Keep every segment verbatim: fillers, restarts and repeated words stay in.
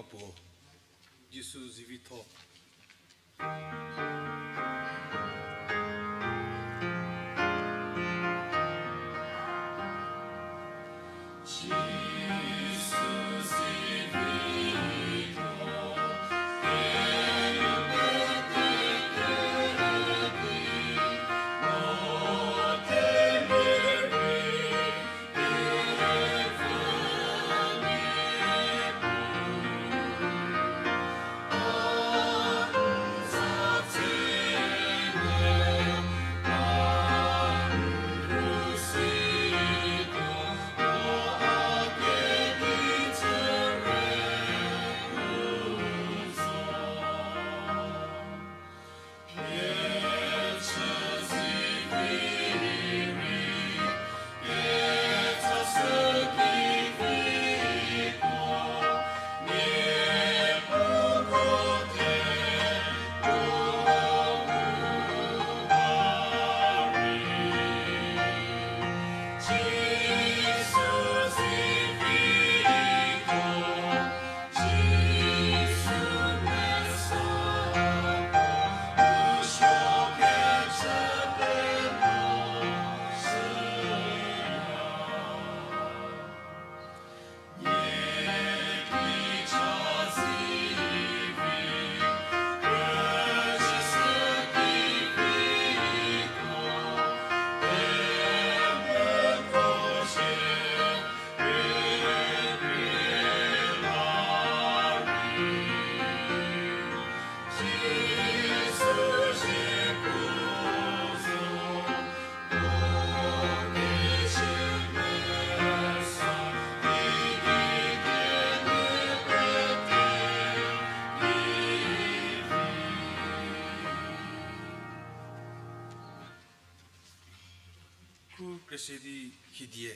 puo, Jisu zivitho. Kru kresedi hidie.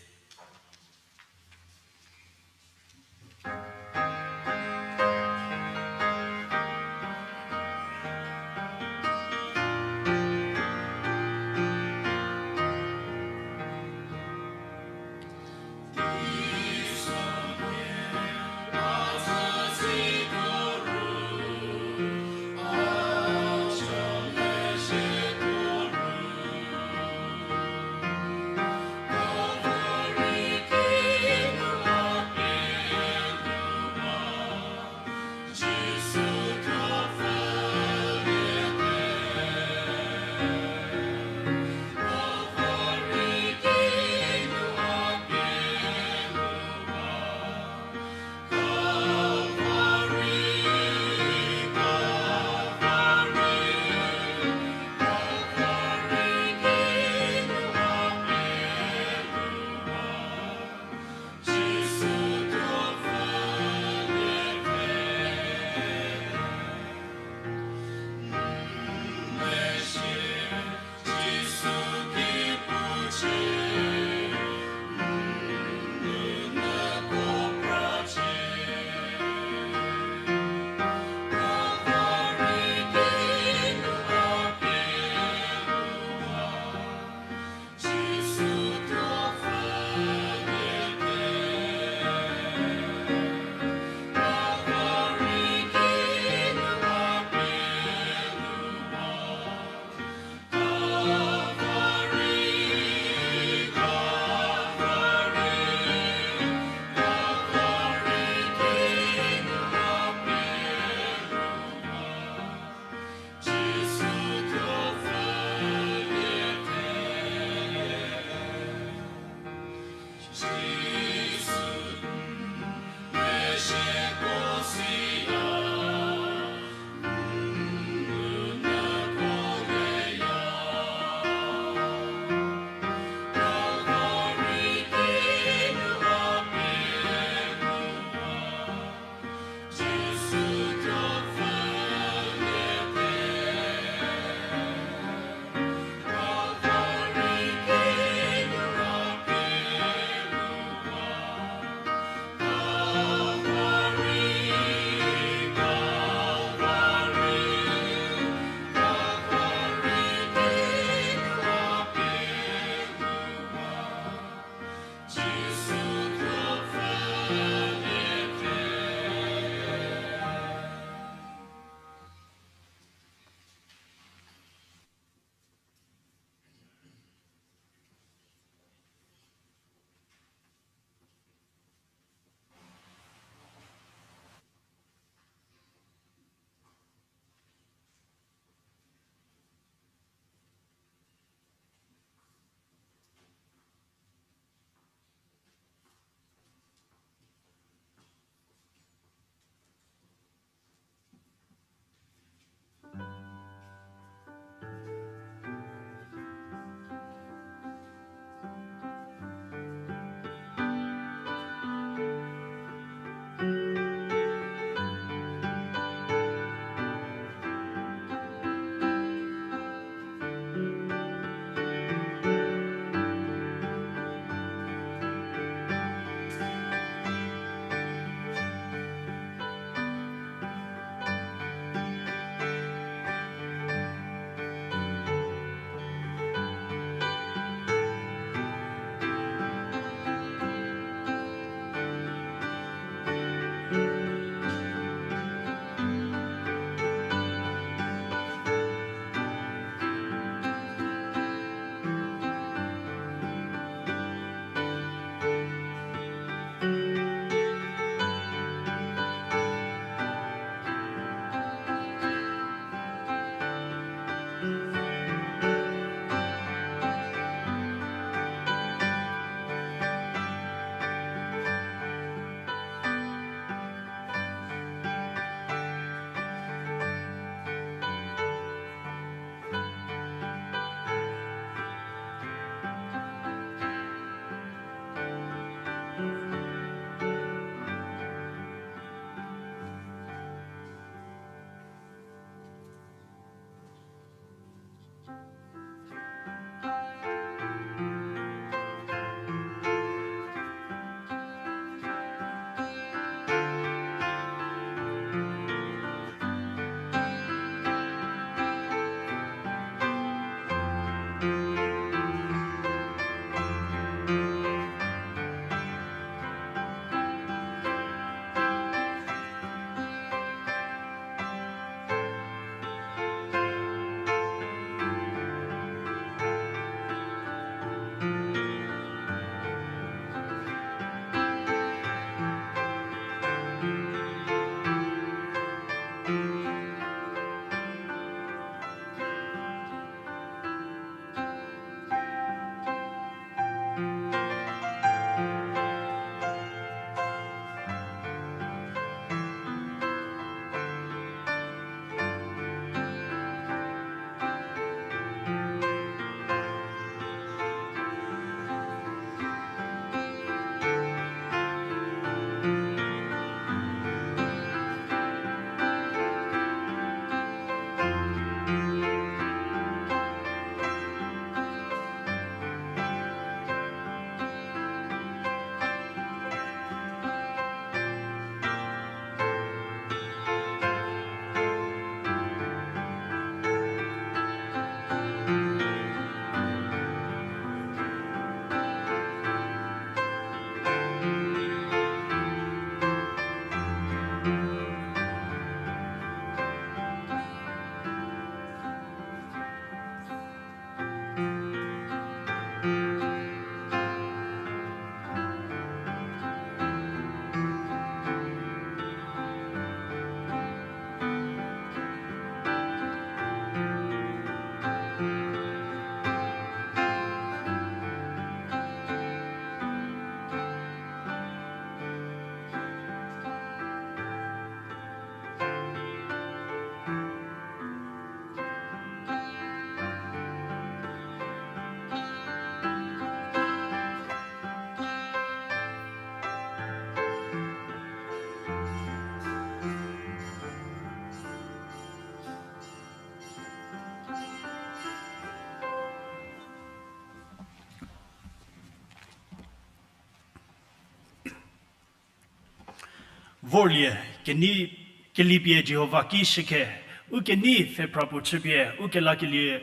Vorlie, kenei kelipie Jihova ki shükhe, u kenei pfhephra puo chüpie, u kelakelie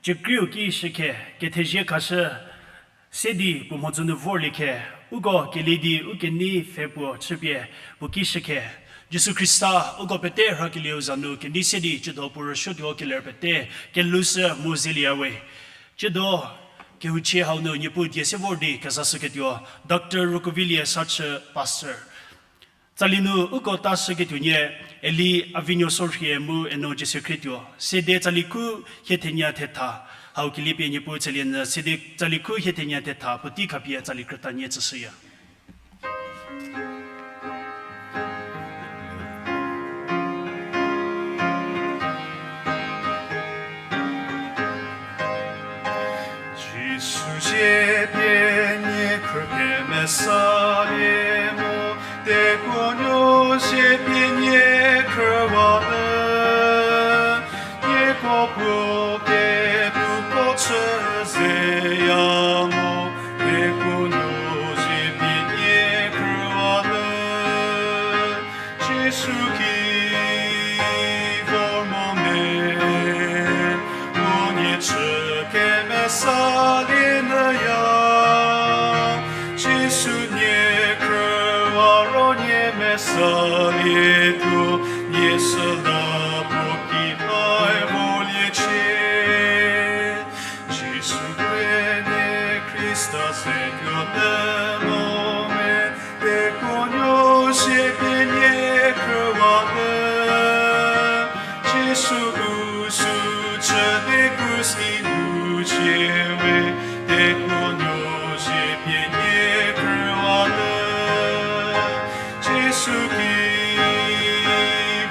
cekriu ki shükhe, kethezie khashü, se di puo mhodzü nu vorlie khe, uko kelie di u kenei pfhe puo chüpie, puo ki shükhe. Jisu Khrista, uko pete rhakelieu za nu kenei se di chüdo puo rüshütuo keler pete, kelhou sü mu zelieyawe. Chüdo, kehouchie hau nu Niepuu die se vor di kezashüketuo, Doctor Rokovilie Sachü, Pastor. Tsali nu uko ta shüketuonie, Eli Avinuo Sorhie mu Eno Jiesekrietuo, sede tsali khu hie thenie thetha, hau kelipie Niepuu tsali nyü, sede tsali khu hie thenie thetha, puotei khapie tsali krütanie tsüshüya. Jisu zie pie nie khrü kemesalie mo, tekuonuo zie pie nie khrüwa lü. Nieko puo kepu puo chü zeya mo, tekuonuo zie pie nie khrüwa lü. Jisu ki vor mo me, puo nie chü kemesalie nyüya. Jisu nie khrüwa ro nie mesalietuo, nie süla puo ki hai voliecie. Jisu pie nie Khrista ze tuo nyü mo me, tekuonuo zie pie nie khrüwa lü. Jisu u sü chü di krus ki nu cie we, tekuonuo zie pie nie khrüwa lü. Jisu ki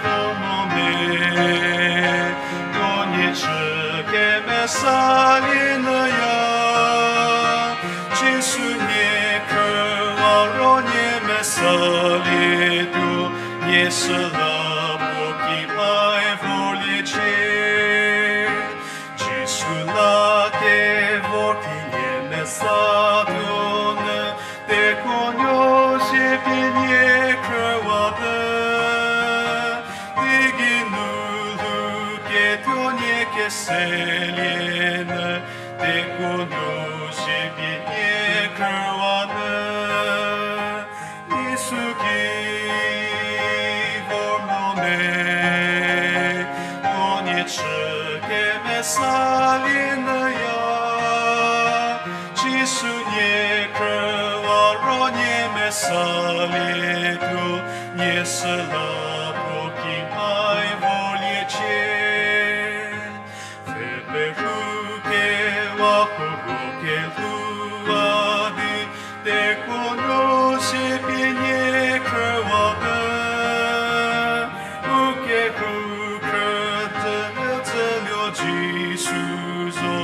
vor mo me, puo nie chü kemesalie nyüya. Jisu nie khrüwa ro nie mesalietuo, nie süla puo ki hai voliecie. Jisu la kevor ki nie mesatuo nyü, tekuonuo zie pie nie khrüwa lü. Teigei nu lhouketuo nie keselie nyü, tekuonuo zie pie nie khrüwa lü. Jisu ki vor mo me, puo nie chü kemesalie nyüya. Jisu nie khrüwa ro nie mesalietuo, nie süla puo ki hai voliecie. Pfhe perhu kewa puo ro kelhouwa di, tekuonuo zie pie nie khrüwa lü. U kehou khrütü nyütsüluo Jisu zo,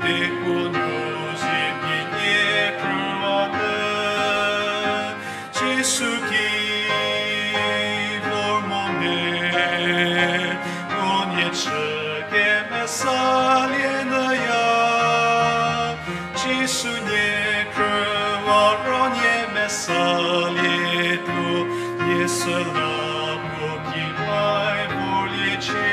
tekuonuo zie pie nie khrüwa lü. Jisu ki vor mo me, puo nie chü kemesalie nyüya. Jisu nie khrüwa ro nie mesalietuo, nie süla puo ki hai voliecie.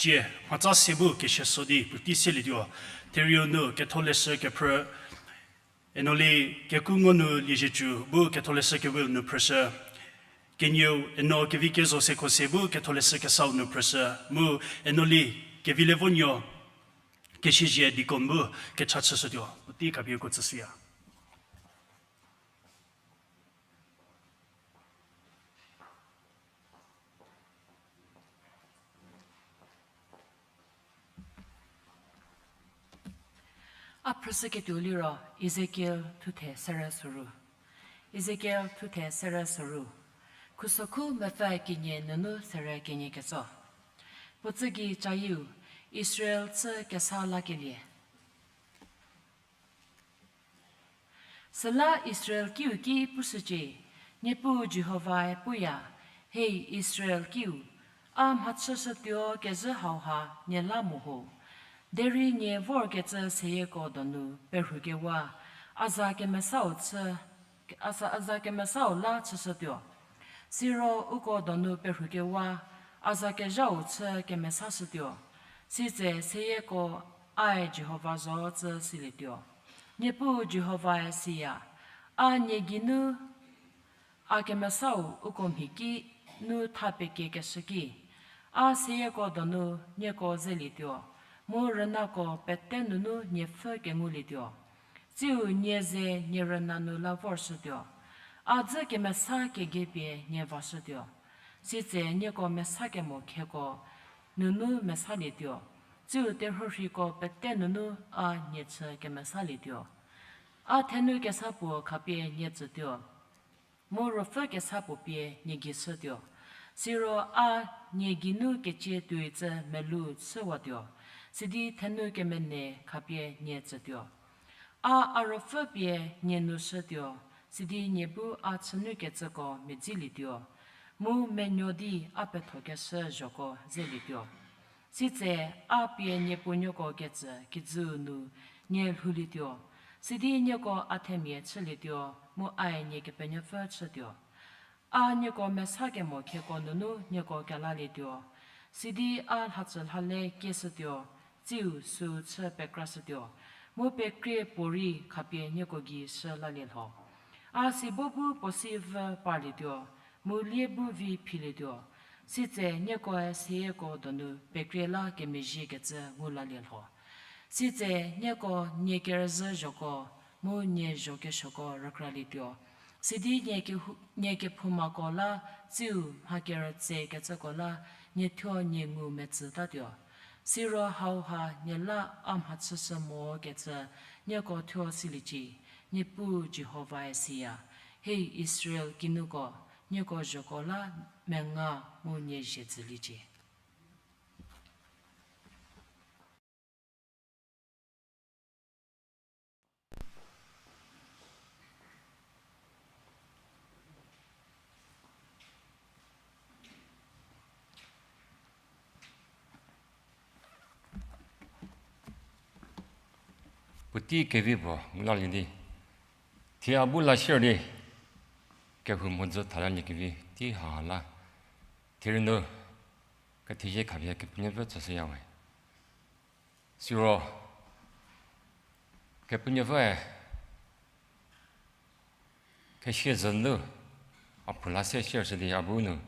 Tsie, mhatsa se bu kesieso di puotei selietuo, therieu nu ketholeshü kephrü, Enoli Kekungo nu Liezietsu bu ketholeshü kewiu nu phrüshü, kenieu Eno Kevi Kezo Sekhose bu ketholeshü kesau nu phrüshü, mu Enoli Kevilevonuo Kesiezie deacon bu kecha chüshütuo, puotei khapie uko tsüshüya. A phrüshüketuo liro Ezekiel thuthe serü soru. Ezekiel thuthe serü soru. Khusokhu mepfü kenie nunu serü kenie ketso. Puo tsü gei cayiu, Israel chü kesa lakelie. Süla Israel kiu ki pushücie, Niepuu Jihovae puya, Hei Israel kiu, A mhachüshütuo kezhü hauha nie la mo ho. Derei nie vorkecü seyieko donu perhukewa, a za kemesau chü, a za, a za kemesau la chüshütuo. Siro uko donu perhukewa, a za kezhau chü kemesashütuo. Sitse seyieko ae Jihova zo tsü silietuo. Niepuu Jihovae siya, a nie geinu a kemesau uko mhi ki nu tha pekiekeshü ki. A seyieko donu nieko zelietuo, mu rünako pete nunu nie pfhü kengulietuo. Tsiu nie ze nie rüna nu la vorshütuo. A dzü kemesa kegiepie nie vashütuo. Sitse nieko mesa kemo khieko nunu mesalietuo. Tsiu terhuo rheiko pete nunu a nie chü kemesalietuo. A thenu kesa puo khapie nie tsütuo, mu ruopfü kesa puo pie nie gei shütuo. Siro a nie geinu kecie tuoi tsü melou chüwatuo, sidi thenu kemene khapie nie tsütuo. A a ruopfü pie nie nu shütuo, sidi nie bu a chünukecüko medzilietuo, mu menuo di a pethokeshü zhoko zelietuo. Sitse a pie nie puonuoko ketsü kijüu nu nie lhoulietuo, sidi nieko a themia chülietuo, mu ae nie Kepenuopfü chütuo. A nieko mesa kemo khieko nunu nieko kelalietuo, sidi a lhacü lhale kieshütuo, tsiu süu chü pekrashütuo, mu pekrie puorei khapie nieko gei shü lalie lho. A sibo bu puo si vü parlietuo, mu lie bu vi philietuo, sitse niekoe seyieko donu pekrie la kemezhiekecü ngu lalie lho. Sitse nieko nie kerüzhü zhoko, mu nie zho kesuoko rükralietuo, sidi nie kehou-, nie kephoumako la tsiu mha kerütsekecüko la nie thuo nie ngu metsütatuo. Siro hauha nie la a mhachüshü mokecü nieko thuo siliecie, Niepuu Jihovae siya. Hei Israel kinuko, nieko zhoko la menga mu nie zhie tsüliecie. Puotei kevi puo ngu lalie di, thie a bu la sier di, kehou mhodzü tha lalie kevi tei ha la, thie rei nu kethezie khapie Kepenuopfü tsüshüya we. Siro Kepenuopfüe kesie zhü nu a phou la se sier shü di a bu nu,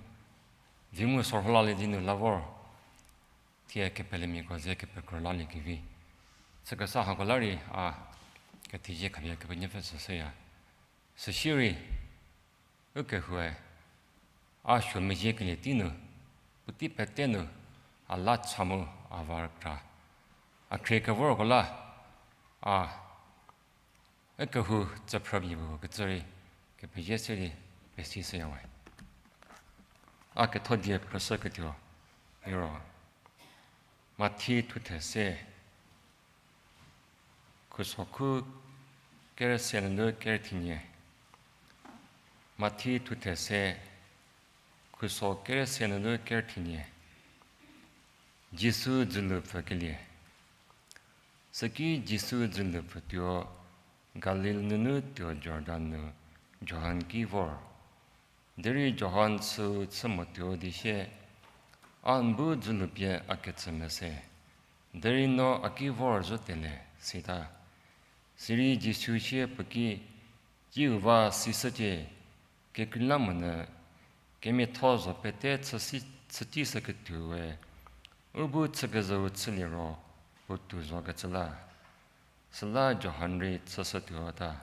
vi mu sorho lalie di nu la vor, thie kepelemiako ze kepekro lalie kevi, chükesa hako la rei a kethezie khapie Kepenuopfü tsüshüya. Süsirei, ukehoue a suo mezhiekelie tei nu, puotei pete nu a la cha mu a va rükra. A khrie kevorko la, a, ukehou tsüphrümia puo kecü rei kepezie se di pesishüya we. A ketho die phrüshüketuo liro, Mathi thuthe se, khuso khu kerüse nunu kerüthenie. Mathi thuthe se, khuso kerüse nunu kerüthenie. Jisu dzülu pfükelie. Süki Jisu dzülu pfütuo, Galil nunu tuo Jordan nu Johan ki vor. Derei Johan süu chü motuo di sie, a n bu dzülu pie a ketsü mese, derei no a ki vor zhütele, sita. Sirei Jisu sie puo ki, Kiu va sishücie, kekreilamonyü kemiatho zho pete chü si, chütei shüketuoe, u bu chükezhüu chüliro puotou zokecü la. Süla Johan rei chüshütuota.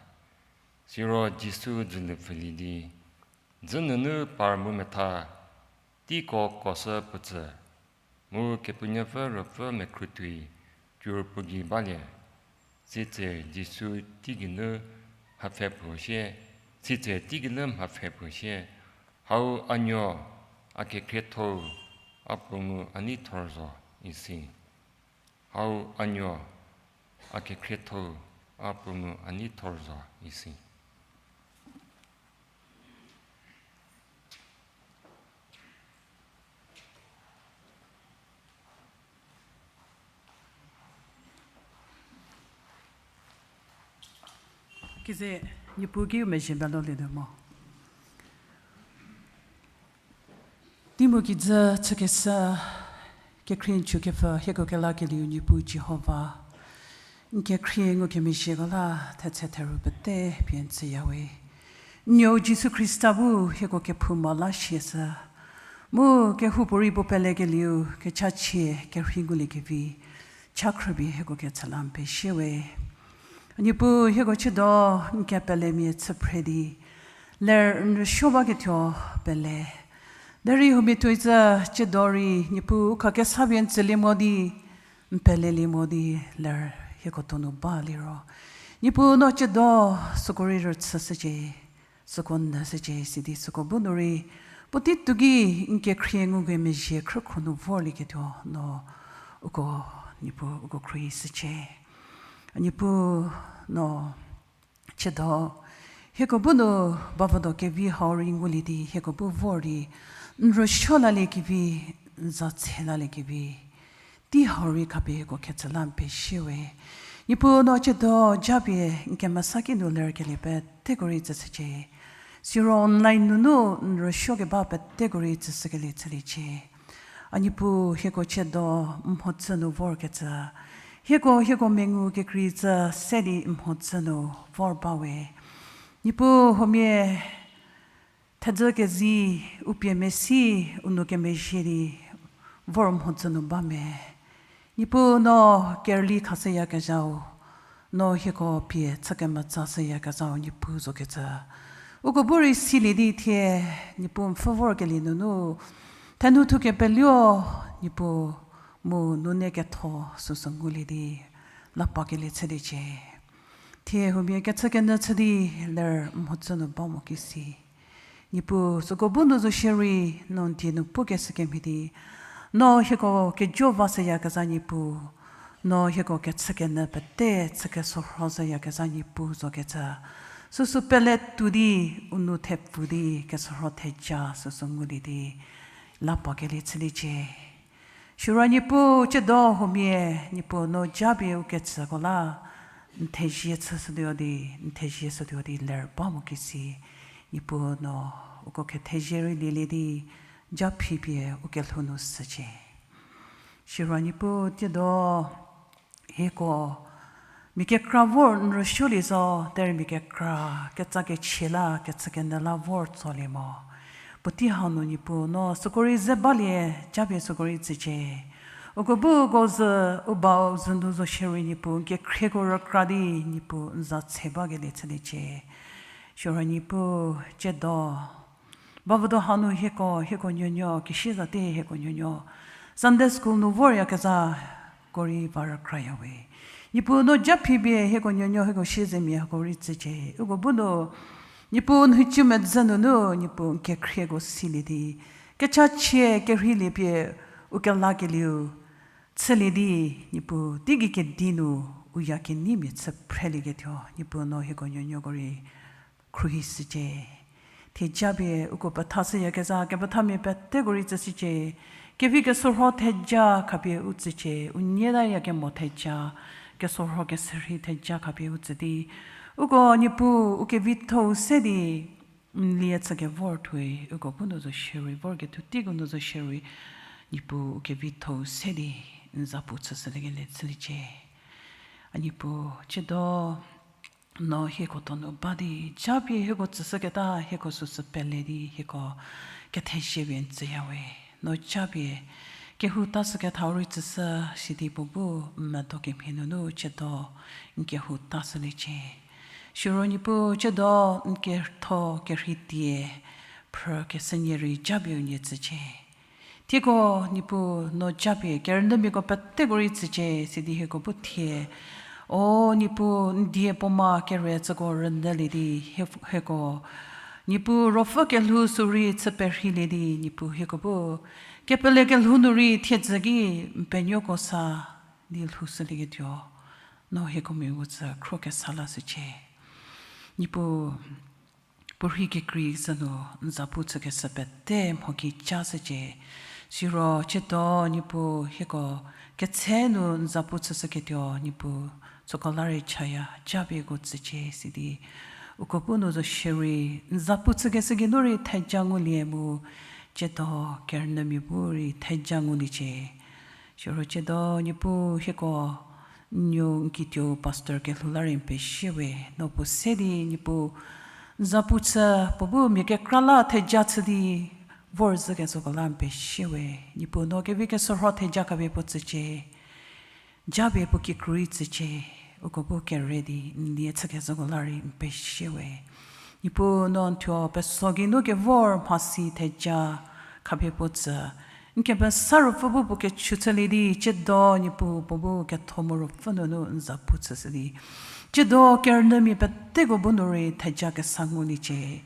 Siro Jisu dzülu pfülie di, dzü nunu par mu metha, teiko koshü puo tsü, mu Kepenuopfü Ruopfü mekhrutuoi cur puo gei balie. Sitse Jisu teigeinu mhapfhe puo sie, sitse teigeinu mhapfhe puo sie, Hau a nuo, a kekhriethou, a puo ngu a neithor zo, isi. Hau a nuo, a kekhriethou, a puo ngu a neithor zo, isi. Kize, Niepuu kiu mezhie melolietuo mo. Teimu kijü chükeshü, kekhrie n chükepfü hieko kelakelieu Niepuu Jihova, n kekhrie ngukemezhieko la thetse theru pete pie n tsüyawe. N nuou Jisu Khrista bu hieko kephouma la siashü, mu kehoupuorei puo pelekelieu kechachie kerhei nguliekevi, cha khrüpie hieko ketsü la n peshiewe. A Niepuu, hieko chiedo n kepelemia chü phre di ler n rüsuo baketuo pele. Derei huomia tuoi zü chiedo rei Niepuu u khakesa pie n tsülie mo di, n pelelie mo di ler hieko donu ba liro, Niepuu no chiedo süko rei rüchüshücie, süko nyüshücie sidi süko bu nu rei puotei tuo ki n kekhrie ngukemezhie khrükhro nu vorlieketuo no uko, Niepuu uko khruohishücie. A Niepuu no chiedo hieko bu nu bavüdo kevi hau rei ngulie di hieko bu vor di n rüsuo laliekevi, n za tse laliekevi, tei hau rei khapie hieko ketsü la n peshiewe. Niepuu no chiedo japie n kemesa ki nu lerkelie peteko rei tsüshücie. Siro online nunu n rüsuo keba peteko rei tsüshükelie chüliecie. A Niepuu, hieko chiedo n mhodzü nu vorkecü, hieko hieko mengu kekrei zü se di n mhodzü nu vor bawe. Niepuu, huomia thedzü kezi u pie mesi u nou kemezhie di vor mhodzü nu ba me. Niepuu no kerüli khashüyakezhau, no hieko pie chü kemetsashüyakezhau Niepuu zokecü uko bu rei silie di thie Niepuu n pfhü vorkelie nunu thenu thu kepeluo, Niepuu, mu nune ketho süsü ngulie di la pakelie chüliecie. Thie huomia kechükenyü chü di ler n mhodzü nu ba mo kisi, Niepuu süko bu nu zo shierei no n die nu pukeshü kemhie di, no hieko kejo vashüyakezha Niepuu, no hieko kechükenyü pete chü kesorho zhüyakezha Niepuu zokecü, süsü pele tuo di u nou thepfu di kesorho theja süsü ngulie di la pakelie chüliecie. Siro Niepuu chiedo huomia, Niepuu no japie u ketsüko la n thezie chüshütuo di, n thezie shütuo di ler ba mo kisi, Niepuu no uko kethezie rei lielie di ja phipie u kelhou nu shücie. Siro Niepuu chiedo hieko mia kekra vor n rüsuolie zo, derei mia kekra ketsakechie la kechükenyü la vor tsolie mo. Puotei hau nu Niepuu no süko rei ze balie, japie süko rei tsücie. Uko bu uko zü, u bau zü nu zo shierei Niepuu n kekhrieko rükra di Niepuu n za tse bakelie chüliecie. Siro Niepuu chiedo bavüdo hanu hieko, hieko nuonuo, kesi zate hieko nuonuo Sunday school nu voryakezhako rei va rükrayawe. Niepuu no ja phipie hieko nuonuo hieko siezemia hako rei tsücie. Uko bu nu Niepuu n nhicu medzi nunu Niepuu n kekhrieko silie di, kechachie kerheilie pie u kelakelieu chülie di, Niepuu teigei kedi nu u ya keneimia chü phrelieketuo Niepuu no hieko nuonuoko rei khruohishücie. Thie japie uko pethashüyakezha kepethamia peteko rei tsüshücie. Kevi kesorho theja khapie u tsücie, u nietaya kemo theja, kesorho keserhei theja khapie u tsü di, uko Niepuu u kevitho-u se di n lie chü kevor thuoi uko bu nu zo shierei, vorketuo teiko nu zo shierei, Niepuu u kevitho-u se di n zapu chüshüliekelie chüliecie. A Niepuu chiedo no hieko donu ba di, japie hieko tsüshüketa hieko süsü pele di hieko kethezie pie n tsüyawe. No japie kehou tashükethau rei tsüshü sidi puo bu n medo kemhie nunu chiedo n kehou tashüliecie. Siro Niepuu chiedo n ketho kerhei tie phrü keshünie rei japie unie tsücie. Tieko Niepuu no japie kerünyümiako peteko rei tsücie sidi hieko bu thie, o Niepuu n die puoma kere tsüko rünyülie di hie-, hieko Niepuu ruopfü kelhou sü rei chü perheilie di Niepuu hieko bu kepele kelhou nu rei thiedzü ki n penuoko sa di lhoushülieketuo no hieko mengu tsü khro kesa lashücie. Niepuu, puorhei kekrei zü nu n zapu chükeshü pete mho ki ca shücie. Siro chiedo Niepuu hieko ketse nu n zapu chüshüketuo Niepuu süko la rei chaya, japie uko tsücie sidi. Uko bu nu zo shierei, n za pu chükeshü geinu rei theja ngulie mu, tsiedo kerünyümia bu rei theja nguliecie. Siro tsiedo Niepuu hieko, n nuo n kituo pastor kelhou la rei n pesie we, no puo se di Niepuu, n za pu chü, puo bu mia kekra la theja chü di, vorzhü kezhüko la n pesie we, Niepuu no kevi keshürho theja khapie puo tsücie. Japie puo kikru rei tsücie, uko bu kere di n die chükezhüko la rei n pesie we. Niepuu no n thuo peso geinu kevor mhasi theja khapie puo tsü. N kemesa ruopfü bu puo kechu chülie di, tsiedo Niepuu puo bu ketho mu ruopfü nunu n za pu chüshü di. Tsiedo kerünyümia peteko bu nu rei theja kesa nguliecie.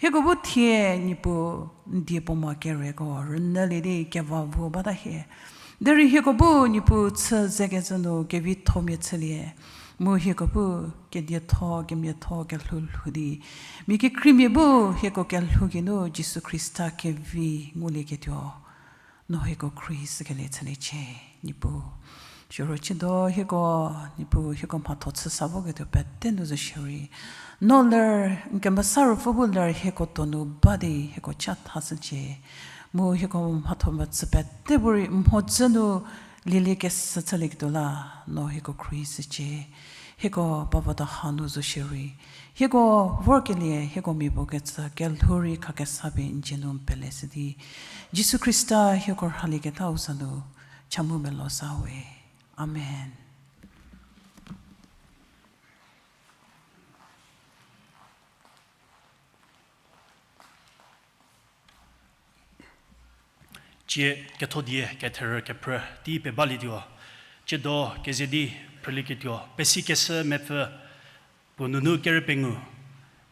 Hieko bu thie Niepuu n die puo mo kereko rünyülie di keva vo bata hie. Derei hieko bu Niepuu chü zekecü nu kevithomia chülie. Mu hieko bu kedietho, kemiatho, kelhou lhou di. Mia kekreimia bu hieko kelhou geinu Jisu Khrista kevi ngulieketuo. No hieko khrie shükelie chüliecie, Niepuu. Siro tsiedo hieko, Niepuu hieko mhatho chü sa voketuo pete nu zo shierei. No ler, n kemesa ruopfü bu ler hieko donu ba di hieko cha thashücie. Mu hieko mhatho metsü pete bu rei mhodzü nu lielie keshü chülieketuo la, no hieko khrie shücie. Hieko bavada hanu zo shierei. Hieko vorkelie, hieko mia puo kecü, kelhou rei khakesa pie n dzie nu n pele shü di. Jisu Khrista hieko rhalieketau za nu, cha mu melo sa we. Amen. Tsie kethodie ketherü kephrü tei pebalietuo, tsiedo keze di phrülieketuo, pesikeshü mepfü puo nunu kere pengou,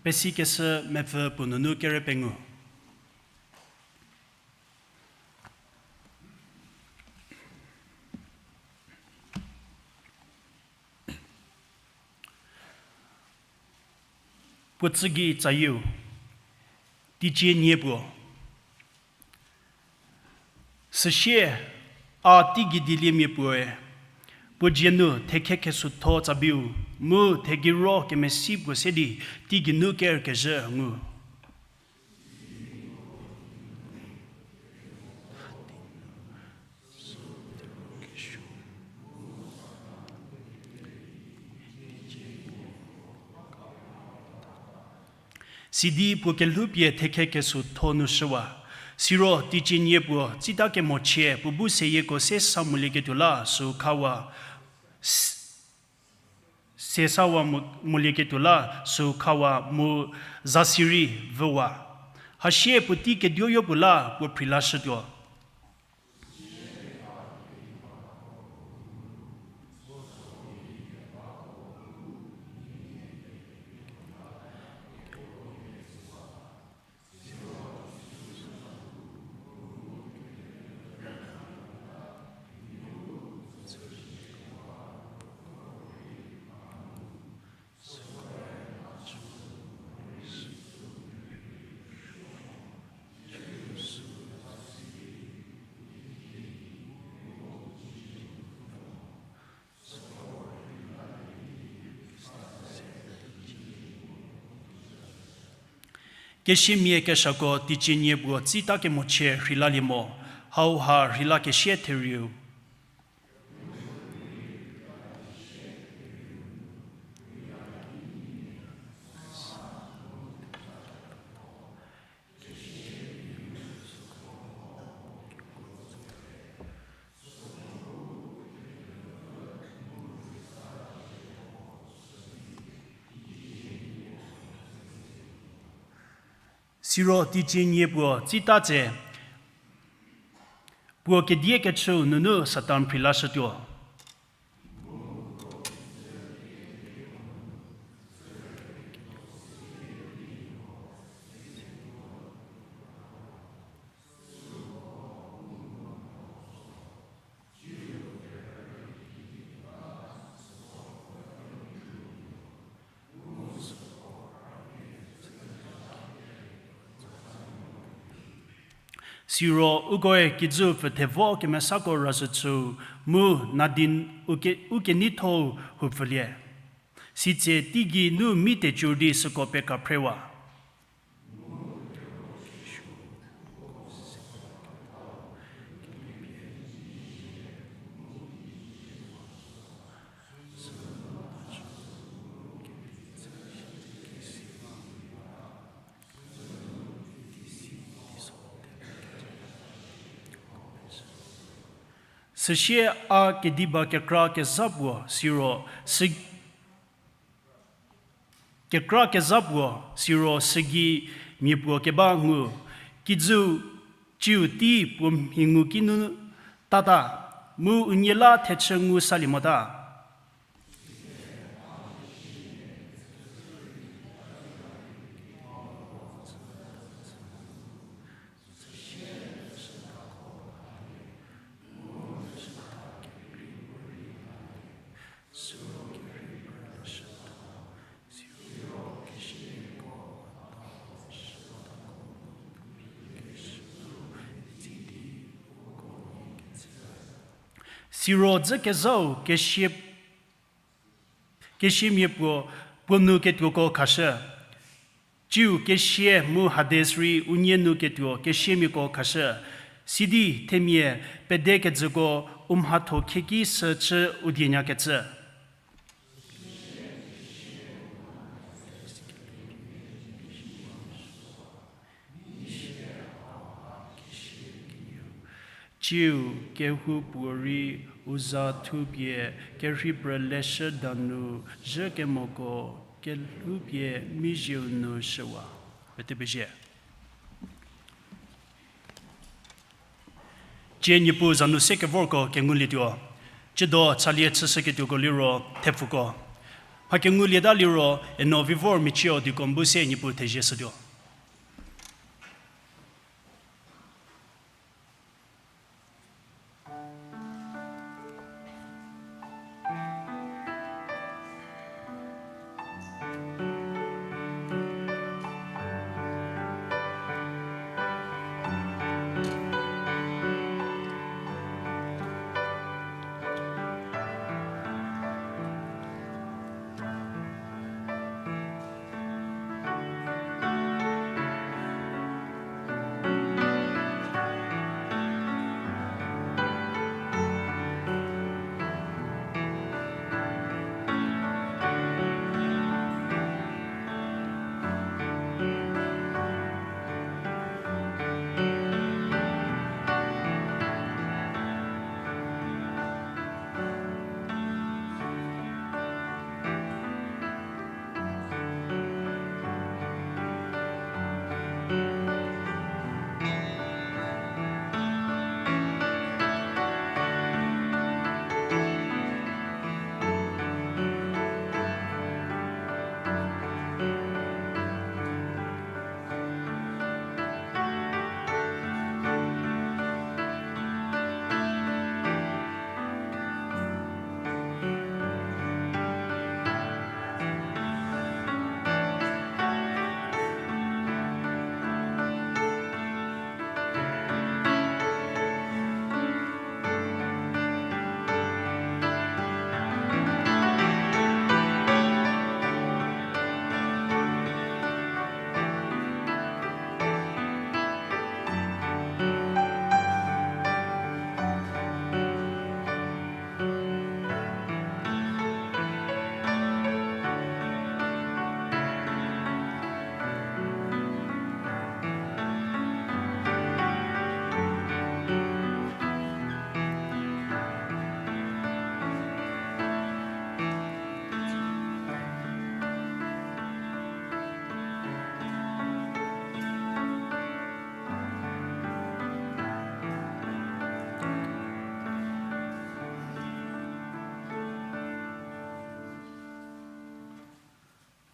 pesikeshü mepfü puo nunu kere pengou. Puo tsü gei tsayieu, teicie nie puo. Süsie, a teigei dieliemia puoe, puo dzie nu thekhe khesuotho tsabiu, mu thegei ro kemesi puo se di teigeinu kerkezhü ngu. Sidi puo kelhoupie thekhe kesuotho nu shüwa. Siro teicie nie puo tsita kemochie puo bu seyieko se sa molieketuo la süu khawa, s-, se sawa mo-, molieketuo la süu khawa mu za sirei vüwa. Hasie puotei keduoyo puo la puo phrilashütuo. Kesiamia keshako teicie nie puo tsita kemochie rheilalie mo, hauha rheilakesie therieu. Siro teicie nie puo tsita tse, puo kediekechüu nunu Satan phrilashütuo. Siro ukoe kijüu pfü thevo kemesako razhü chüu mu nadin u ke-, u keneithou hu pfülie. Sitse teigei nu mi tecur di süko pekaphrewa. Süsie a kediba kekra kezha puo siro, sü-, kekra kezha puo siro sügei mia puo keba ngu, kijüu ciu tei puo mhi ngu kinu tata, mu unie la thechü ngu salie mota. Siro dzü kezhau kesia, kesiamia puo, puo nu ketuoko khashü. Ciu kesia mu Hades rei unie nu ketuo kesiamiako khashü. Sidi themia pedekejüko u mhatho khieki sü chü u dienyakecü. Ciu kehoupuorei u za thupie kerhei prü leshü danu zhü kemoko kelhoupie mizieu nu shüwa. Pete pezie. Cie Niepuu za nu se kevorko kengulietuo, tsiedo chalie chüshüketuoko liro thepfuko. Mha kengulieta liro eno vivor michie-o diko bu se Niepuu thezie shütuo.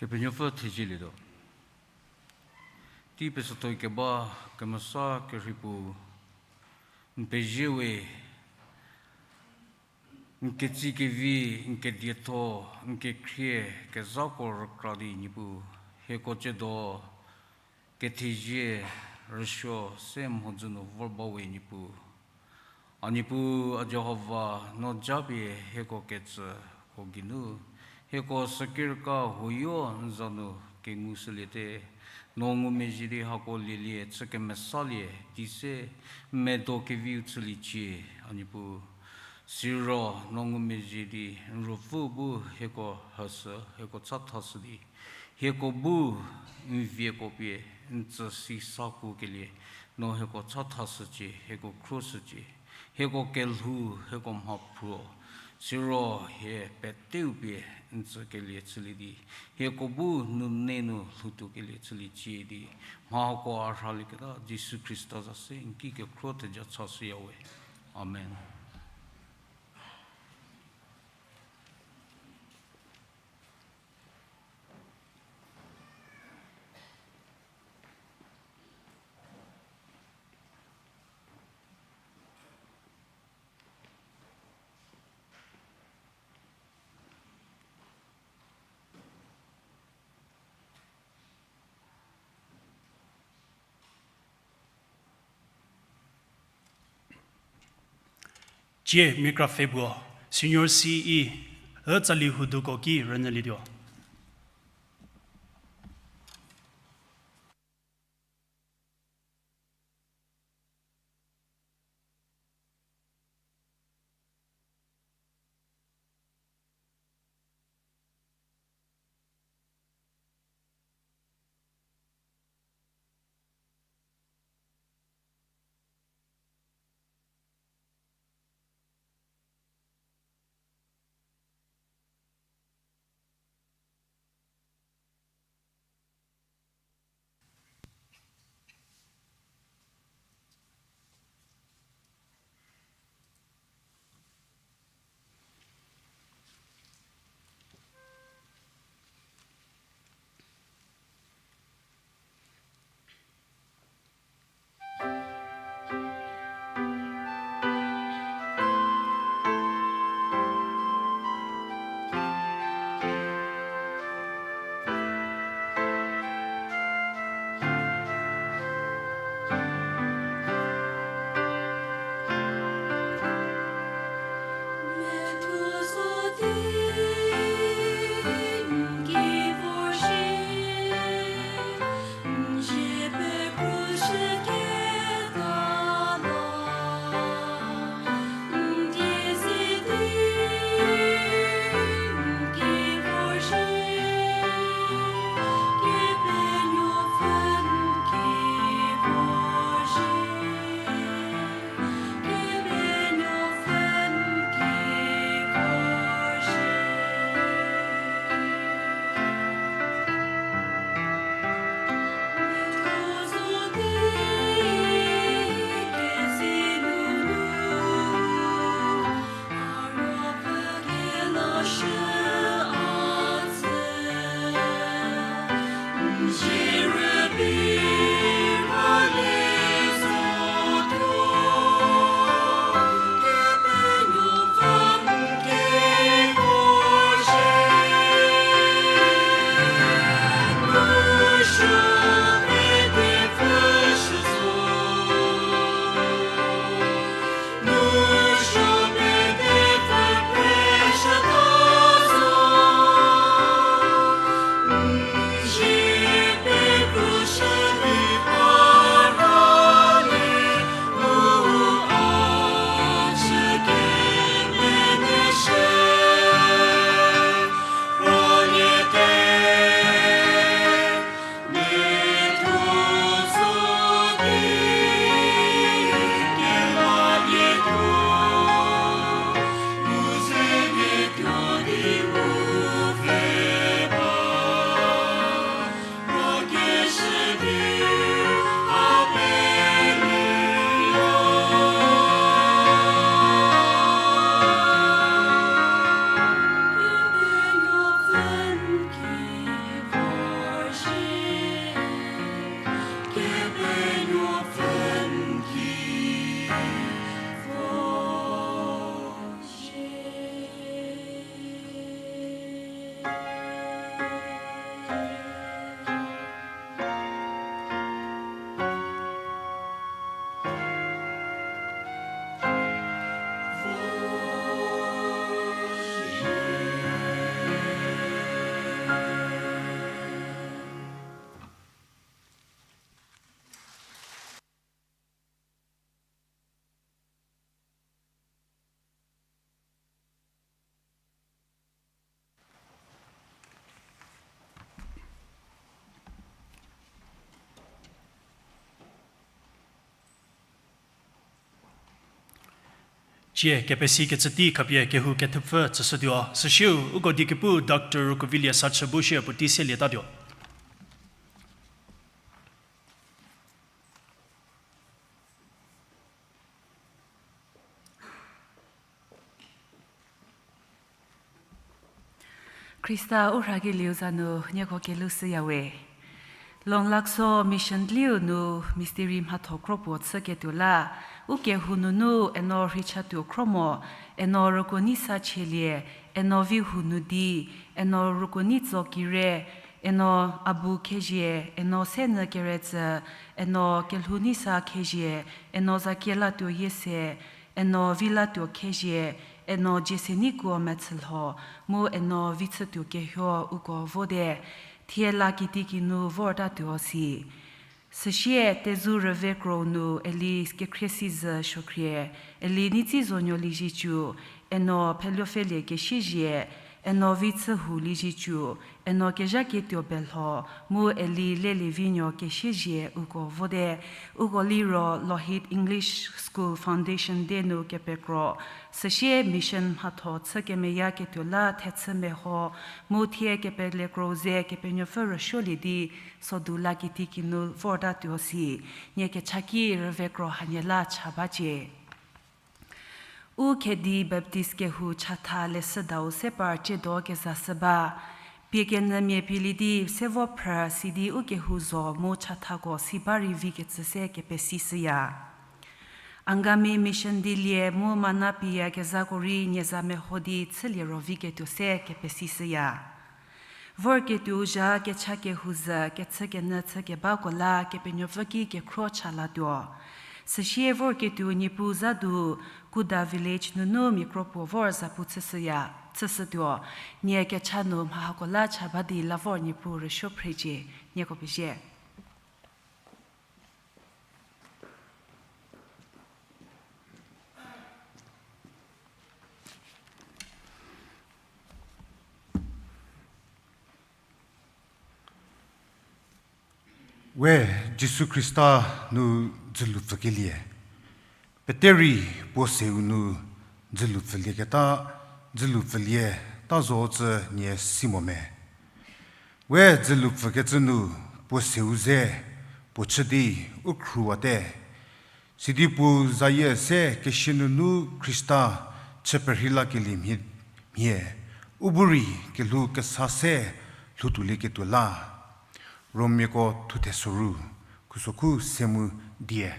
Kepenuopfü thezielietuo. Tei pesütho keba kemesa kerhei puo, n pezie we, n ketsie kevi, n kedietho, n kekhrie, kezhako rükra di Niepuu, hieko tsiedo kethezie rüsuo se mhodzü nu vor ba we Niepuu. A Niepuu, a Jihova, no japie hieko kecüko geinu, Hieko sükirka huoyo n za nu kengushüliete, no ngumezhie di hako lielie chü kemesalie di se medo keviu chüliecie, a Niepuu. Siro no ngumezhie di n ruopfü bu hieko hashü, hieko chathashü di, hieko bu n vieko pie n tsü si sa kukelie, no hieko chathashücie, hieko khruoshücie, hieko kelhou, hieko mhaphruo, siro hie peteu pie n tsükelie chülie di, hieko bu nunei nu lhoutuokelie chüliecie di, mha hako a rhalieketa Jisu Khrista za se n ki kekhruo theja chashüyawe. Amen. Cie mikrapfhe puo, Senior C E, ü tsali huduko ki rünyülietuo. Tie kepesi kecü tei khapie kehou kethupfü tsüshütuo. Süsieu uko diekepu Doctor Rukuvilie Sachü bu shie puotei selietatuo. Khrista u rhakelieu za nu nieko kelhou shüyawe. Longlaksho Mission liu nu mistiri mhatho kro puo chüketuo la, u kehou nunu eno rheichatuo khro mo, eno rükuo nei sa chielie, eno vi hu nu di, eno rükuo nei tso kire, eno a bu khezie, eno senyü keretsü, eno kelhou nei sa khezie, eno zakie latuo yie se, eno vi latuo khezie, eno dzie se neikuo mechülho, mu eno vi chütuo kehuo uko vote, thie la kitikinu vortatuo si. Süsie tezu rüve kro nu eli kekhrie sizü suokhrie, eli neitsi zonuo liziecü, eno pheluopfhelie kesiezie, eno vi chü hu liziecü, eno kezhaketuo belho, mu eli lelievinuo kesiezie uko vote, uko liro Lohit English School Foundation Day nu kepekro, süsie mission mhatho chü kemeyaketuo la thechü meho, mu thie kepelekro ze Kepenuopfü rüsuolie di, sodu la kitikinu vortatuo si, nie kechaki rüve kro hanie la cha bacie. U Khedi Baptist kehou chatha leshüdau se par ciedo kezashü ba. Pie kenyümia pielie di se vo phrü sidi u kehou zo mu chathako si ba rei vikecü se kepesishüya. Angami Mission dilie mu mana piyakezhako rei nie za meho di chülie ro viketuo se kepesishüya. Vorketuo zha kecha kehou zhü kechükenyü chükebako la Kepenuopfü ki kekhro cha latuo. Süsie vorketuo Niepuu zha du Kuda Village nunu mia kro puo vor zapu chüshüya, chüshütuo. Nie kecha nu mha hako la cha ba di la vor Niepuu rüsuo phrecie, nieko pezie. We Jisu Khrista nu dzülu pfükelie. Pete rei puo seu nu dzülu pfülieketa, dzülu pfülie ta zo cü nie si mo me. We dzülu pfükecü nu puo seu ze puo chü di u khruwate. Sidi puo zayie se kesia nunu Khrista chü perhei lakelie mhie, mhie, u bu rei kelhou kesa se lhoutuolieketuo la. Romiako thuthe soru, khusokhu se mu die.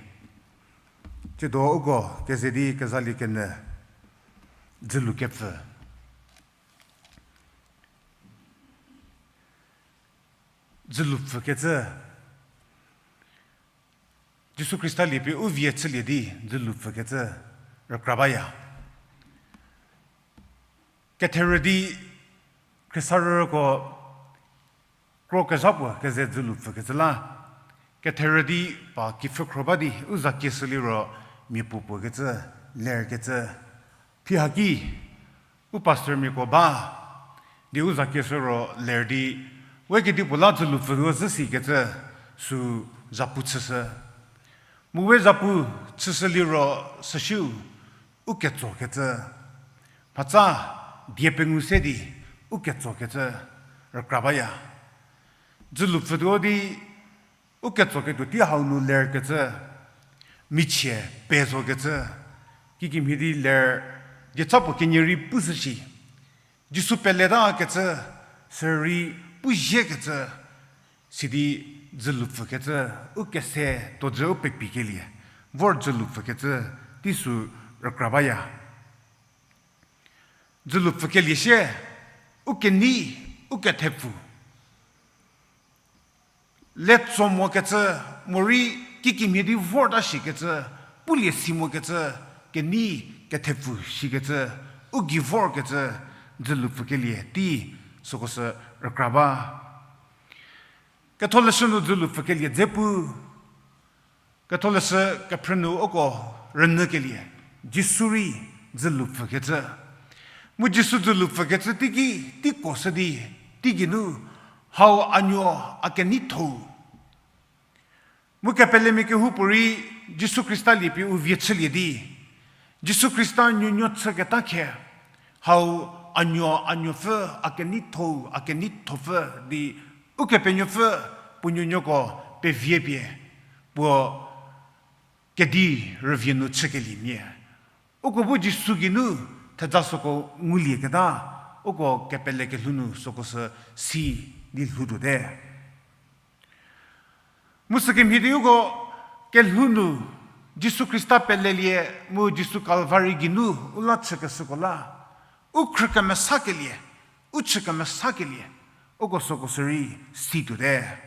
Tsiedo uko keze di kezalie kenyü, dzülu kepfü. Dzülu pfükecü. Jisu Khrista liepie u vie chülie di dzülu pfükecü rükra baya. Ketherü di khriesarüko kro kezha puo keze dzülu pfükecü la. Ketherü di pa kipfhü khro ba di u za kieshü liro mia puo puo kecü, ler kecü. Phi haki u pastormiako ba di u za kieshü ro ler di, we kedipuo la dzülu pfütuo zhü sikecü sü zapu chüshü. Mu we zapu chüshü liro süsiu u ketsokecü, mhatsa die pengu se di u ketsokecü rükra baya. Dzülu pfütuo di u ketsoketuo tei hau nu ler kecü, michie pezokecü, kikimhie di ler dieca puo kenie rei pushü shi. Jisu peletakecü, sürei pu ziekecü, sidi dzülu pfükecü, u kese tuodzü u pepikelie, vor dzülu pfükecü, tei sü rükra baya. Dzülu pfükelie sie, u kenei, u kethepfu. Letso mokecü, morei kikimhie di vorta shikecü, pulie si mokecü, kenei kethepfu shikecü, u gei vorkecü, dzülu pfükelie tei süko sü rükra ba. Ketholeshü nu dzülu pfükelie dze pu, Ketholeshü kephrü nu uko rünyükelie, Jisu rei dzülu pfükecü. Mu Jisu dzülu pfükecü teiki, teiko shü di, teigeinu, hau a nuo a keneitho-u. Mu kepelemia kehoupuorei Jisu Khrista liepie u vie chülie di, Jisu Khrista nuonuo chüketa khe, hau a nuo, a nuopfü, a keneithou, a keneithopfü di Ukepenuopfü puo nuonuoko pevie pie, puo kedi rüvie nu chükeliemia. Uko bu Jisu geinu thejasüko ngulieketa, uko kepele kelhou nu süko sü si di lhoutuote. Mu sükemhie di uko kelhou nu Jisu Khrista pelelie mu Jisu Kalvari geinu u la chükeshüko la, u khrü kemesakelie, u chü kemesakelie, uko süko sü rei situote.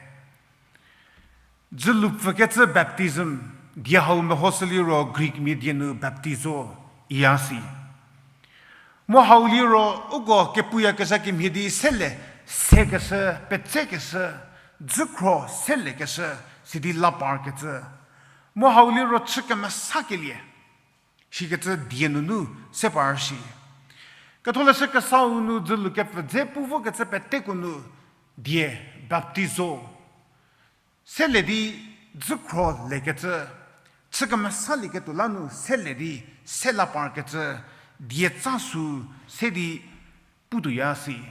Dzülupfükecü baptism, die hau mehoshü liro Greek mia die nu baptizo iya si. Mu hau liro uko kepuyakezha kemhie di sele, sekeshü, petsekeshü, dzükhro selekeshü, sidi la parkecü. Mu hau liro chü kemesakelie, shikecü die nunu se par shi. Ketholeshü Kesau nu dzülu kepfü dze pu vokecü peteko nu die baptizo sele di dzükhro lekecü, chü kemesalieketuo la nu sele di se la parkecü, die tsa sü se di putuoya si.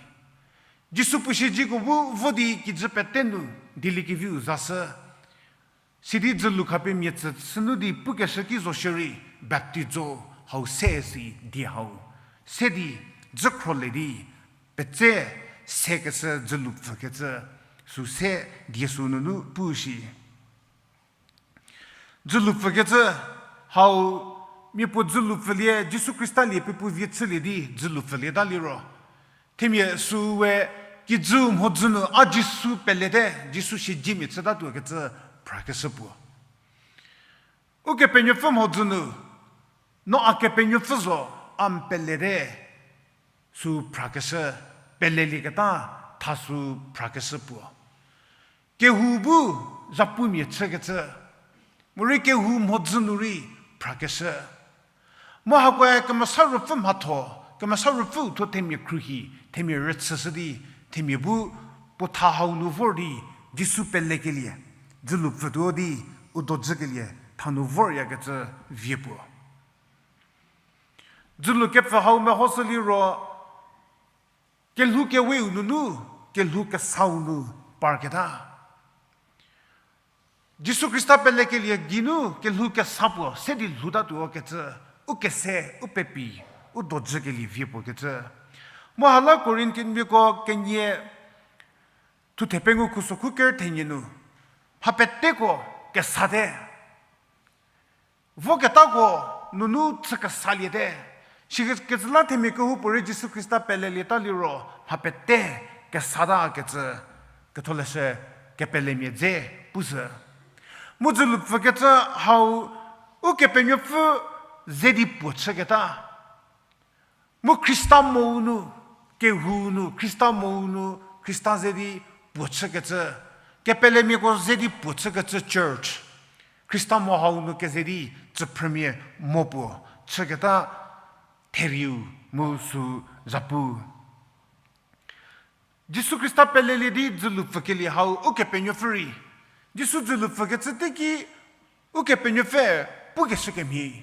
Jisu puo siezeko bu vo di kijü pete nu dieliekeviu zashü. Sidi dzülu khapie mia tsü sünu di pukeshü ki zo shierei baptizo hau se si die hau. Se di dzükhro le di petse sekeshü dzülupfükecü sü se die sü nunu pu shi. Dzülupfükecü hau mia puo dzülupfülie, Jisu Khrista lie pie puo vie chülie di dzülupfülieta liro, themia süu we kijü mhodzü nu a Jisu pelete, Jisu siedzemia chütatuokecü phrakeshü puo. Ukepenuopfü mhodzü nu, no a kepenuopfü zo, a n pelete, sü phrakeshü, pelelieketa tha sü phrakeshü puo. Kehou bu zhapumia chükecü, morei kehou mhodzü nu rei phrakeshü. Mu hakoe Kemesa Ruopfü mhatho, Kemesa Ruopfüu thuo themia khruohi, themia rüchüshü di, themia bu puo tha hau nu vor di, Jisu pelekelie, dzülupfütuo di, u dojükelie, tha nu voryakecü vie puo. Dzülu kepfü hau mehoshü liro, kelhou keweu nunu, kelhou kesau nu parketa. Jisu Khrista pelekelie geinu kelhou kesa puo se di lhoutatuo kecü, u kese, u pepi, u dojükelie vie puo kecü. Mu hala Corinthianmiako kenie thuthe pengou khusokhu ker thenie nu, mha peteko kesate. Voketako nunu chü kesaliete. Sikecü la themia kehoupuorei Jisu Khrista pelelieta liro mha pete kesatakecü, Ketholeshü Kepelemia dze pushü. Mu dzülupfükecü hau Ukepenuopfü ze di puo chüketa. Mu Khrista mou nu, kehou nu, Khrista mou nu, Khrista ze di puo chükecü, kepelemiako ze di puo chükecü church. Khrista mo hau nu keze di tsüphrümia mo puo chüketa therieu mu sü zapu. Jisu Khrista pelelie di dzülupfükelie hau Ukepenuopfü rei. Jisu dzülupfükecü teiki Ukepenuopfü pukeshü kemhie.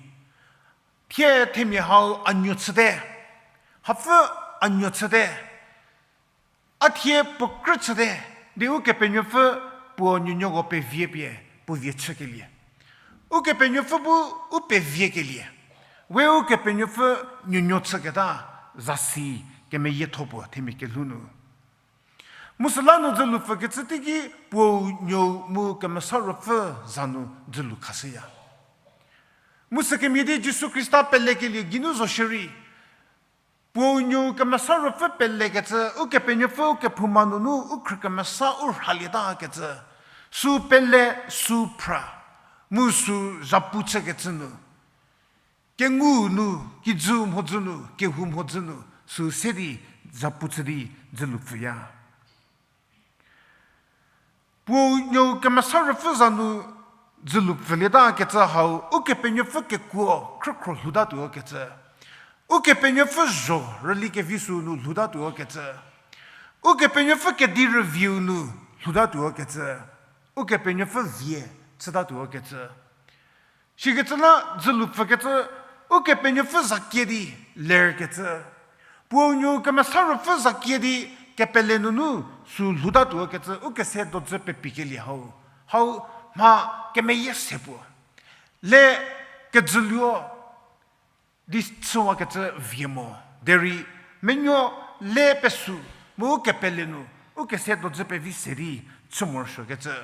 Thie themia hau a nuo chüte. Hapfü a nuo chüte. A thie puo krü chüte. Di Ukepenuopfü puo nuonuoko pevie pie, puo vie chükelie. Ukepenuopfü bu u peviekelie. We Ukepenuopfü nuonuo chüketa zasi kemeyietho puo themia kelhou nu. Mu süla nu dzülupfükecü teiki Puou, Nuou mu Kemesa Ruopfü za nu dzülu khashüya. Mu sükemhie di Jisu Khrista pelekelie geinu zo shierei, Puou, Nuou, Kemesa Ruopfü pelekecü, Ukepenuopfü u kephouma nunu u khrü kemesa u rhalietakecü, sü pele, sü phra, mu sü zapu chükecü nu kengu nu, kijü mhodzü nu, kehou mhodzü nu, sü se di zapu chü di dzülupfüya. Puou, Nuou, Kemesa Ruopfü za nu dzülupfülieta kecü hau, Ukepenuopfü kekuo khrükhro lhoutatuo kecü. Ukepenuopfü zho rüli kevi sü nu lhoutatuo kecü. Ukepenuopfü kedi rüviu nu lhoutatuo kecü. Ukepenuopfü vie chütatuo kecü. Sikecü la dzülupfükecü Ukepenuopfü za kie di lerkecü, puo nuo Kemesa Ruopfü za kie di kepele nunu sü lhoutatuo kecü ukese dodzü pepikelie hau, hau mha kemeyie se puo. Le kejüluo di chüwakecü vie mo. Derei menuo le pesü mu ukepele nu ukese dodzü pevi se di chü morosuokecü.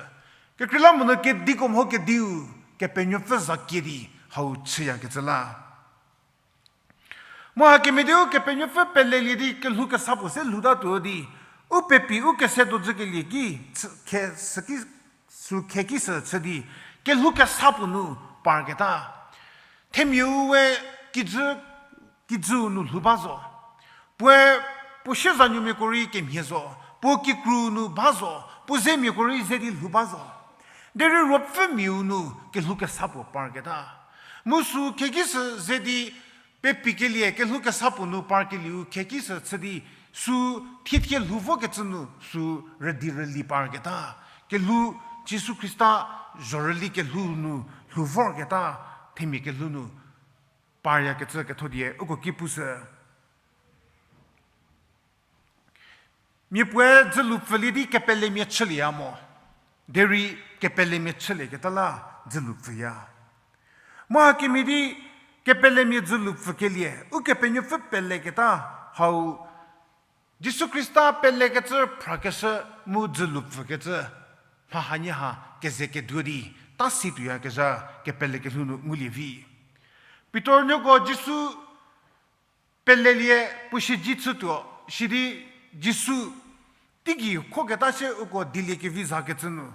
Kekreilamonyü kediko mho kediu Kepenuopfü za kie di hau chüyakecü la. Mu hakemhie di Ukepenuopfü pelelie di kelhou kesa puo se lhoutatuo di, u pepi ukese dodzükelie ki, chü-, khe-, süki, sü kheki sü chü di, kelhou kesa puo nu parketa. Themiau we kijü, kijüu nu lhou ba zo. Puoe, puo siezanuomiako rei kemhie zo, puo kikru nu ba zo, puo zemiako rei ze di lhou ba zo. Derei ruopfümiau nu kelhou kesa puo parketa. Mu sü kheki sü ze di pepikelie kelhou kesa puo nu parkelieu kheki sü chü di sü thiethie lhou vokecü nu sü rüdi rüli parketa. Kelhou Jisu Khrista zhorüli kelhou nu lhou vorketa, themia kelhou nu paryakecü ketho die uko ki pushü. Mia puoe dzülu pfülie di kepelemia chülieya mo. Derei kepelemia chülieketa la dzülu pfüya. Mu hakemhie di kepelemia dzülu pfükelie, Ukepenuopfü peleketa hau, Jisu Khrista pelekecü phrakeshü mu dzülu pfükecü, mha hanie ha keze keduo di ta si tuoyakezha kepele kelhou nu ngulie vi. Pitor nuoko Jisu pelelie puo siedze chütuo, sidi Jisu teigei khoketa sie uko dieliekevi zakecü nu,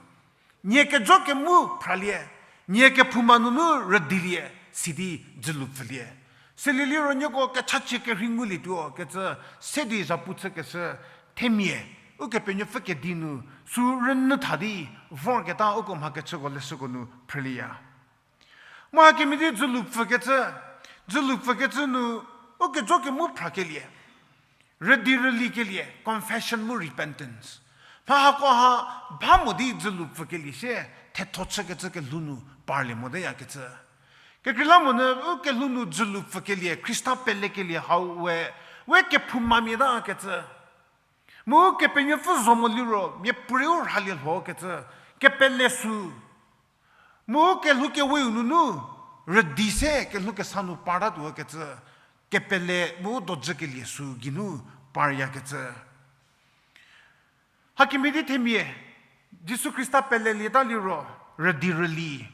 nie kejo kemu phralie, nie kephouma nunu rüdilie, sidi dzülu pfülie. Sülie liro nieko kechachie kerhei ngulietuo kecü se di zhapu chükeshü themia, Ukepenuopfü kedi nu sü rünyü tha di vorketa uko mha kechüko leshüko nu phrülieya. Mu hakemhie di dzülu pfükecü, dzülu pfükecü nu ukejo kemu phrakelie, rüdi rülikelie, confession mu repentance. Mha hako ha ba mo di dzülu pfükelie sie thetho chükecü kelhou nu parlie moteyakecü. Kekreilamonyü u kelhou nu dzülu pfükelie, Khrista pelekelie hau we, we kephoumamia takecü. Mu Kepenuopfü zo mo liro miapuorei u rhalie lhokecü, kepele sü. Mu kelhou keweu nunu rüdi se kelhou kesa nu partatuo kecü, kepele mu dojükelie sü geinu paryakecü. Hakemhie di themia, Jisu Khrista pelelieta liro, rüdi rüli,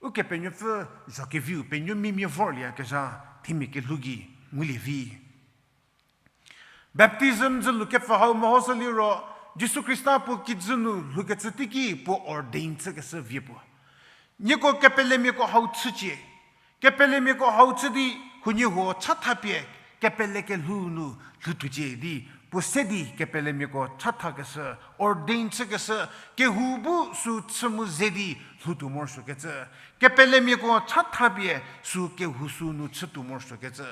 Ukepenuopfü zhakeviu penuo mimia vorlieyakezha themia kelhou gei ngulie vi. Baptism dzülu kepfü hau mehoshü liro, Jisu Khrista puo kijü nu lhoukecü teiki puo ordain chükeshü vie puo. Nieko kepelemiako hau chücie, kepelemiako hau chü di huoniehuo chathapie kepele kelhou nu lhoutuocie di puo se di kepelemiako chathakeshü, ordain chükeshü, kehou bu sü chü mu ze di lhoutuo morosuokecü. Kepelemiako chathapie sü kehou sü nu chütuo morosuokecü.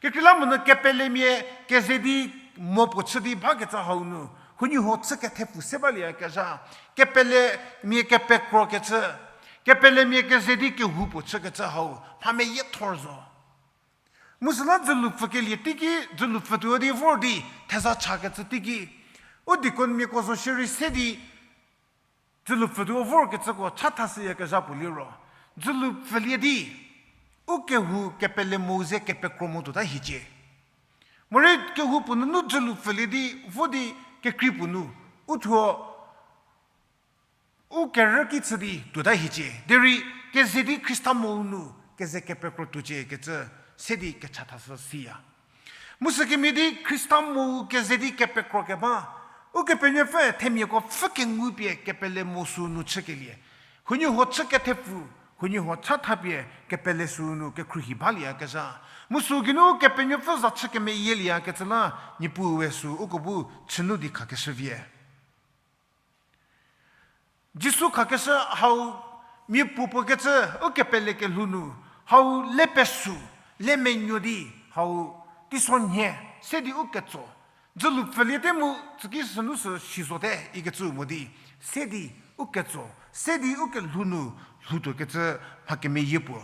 Kekreilamonyü kepelemia keze di mo puo chü di bakecü hau nu, huoniehuo chü kethepfu se balieyakezha, kepelemia kepekrokecü, kepelemia keze di kehou puo chükecü hau mha meyiethor zo. Mu süla dzülu pfükelie teiki, dzülu pfütuo di vor di theza chakecü teiki, u deaconmiako zo shierei se di dzülu pfütuo vorkecüko chathashüyakezha puo liro, dzülu pfülie di u kehou kepele mo ze kepekro mo tuota hiecie. Morei kehou puo nunu dzülu pfülie di vo di kekrei puo nu, u thuo u kerü ki chü di tuota hiecie. Derei keze di Khrista mou nu keze kepekro tuocie kecü se di kechathashü siya. Mu sükemhie di Khrista mou keze di kepekro keba, Ukepenuopfü themiako pfhü kengu pie kepele mo sü nu chükelie, huoniehuo chü kethepfu, huoniehuo chathapie kepele sü nu kekhruohi balieyakezha. Mu sü geinu Kepenuopfü za chü kemeyielieyakecü la, Niepuu we sü uko bu chünu di khakeshü vie. Jisu khakeshü hau mia puopuo kecü u kepele kelhou nu, hau le pesü, le menuo di, hau teisonhie, se di u ketso. Dzülu pfüliete mu tsüki sünu sü si zote ikecü mo di, se di u ketso, se di u kelhou nu lhoutuo kecü mha kemeyie puo.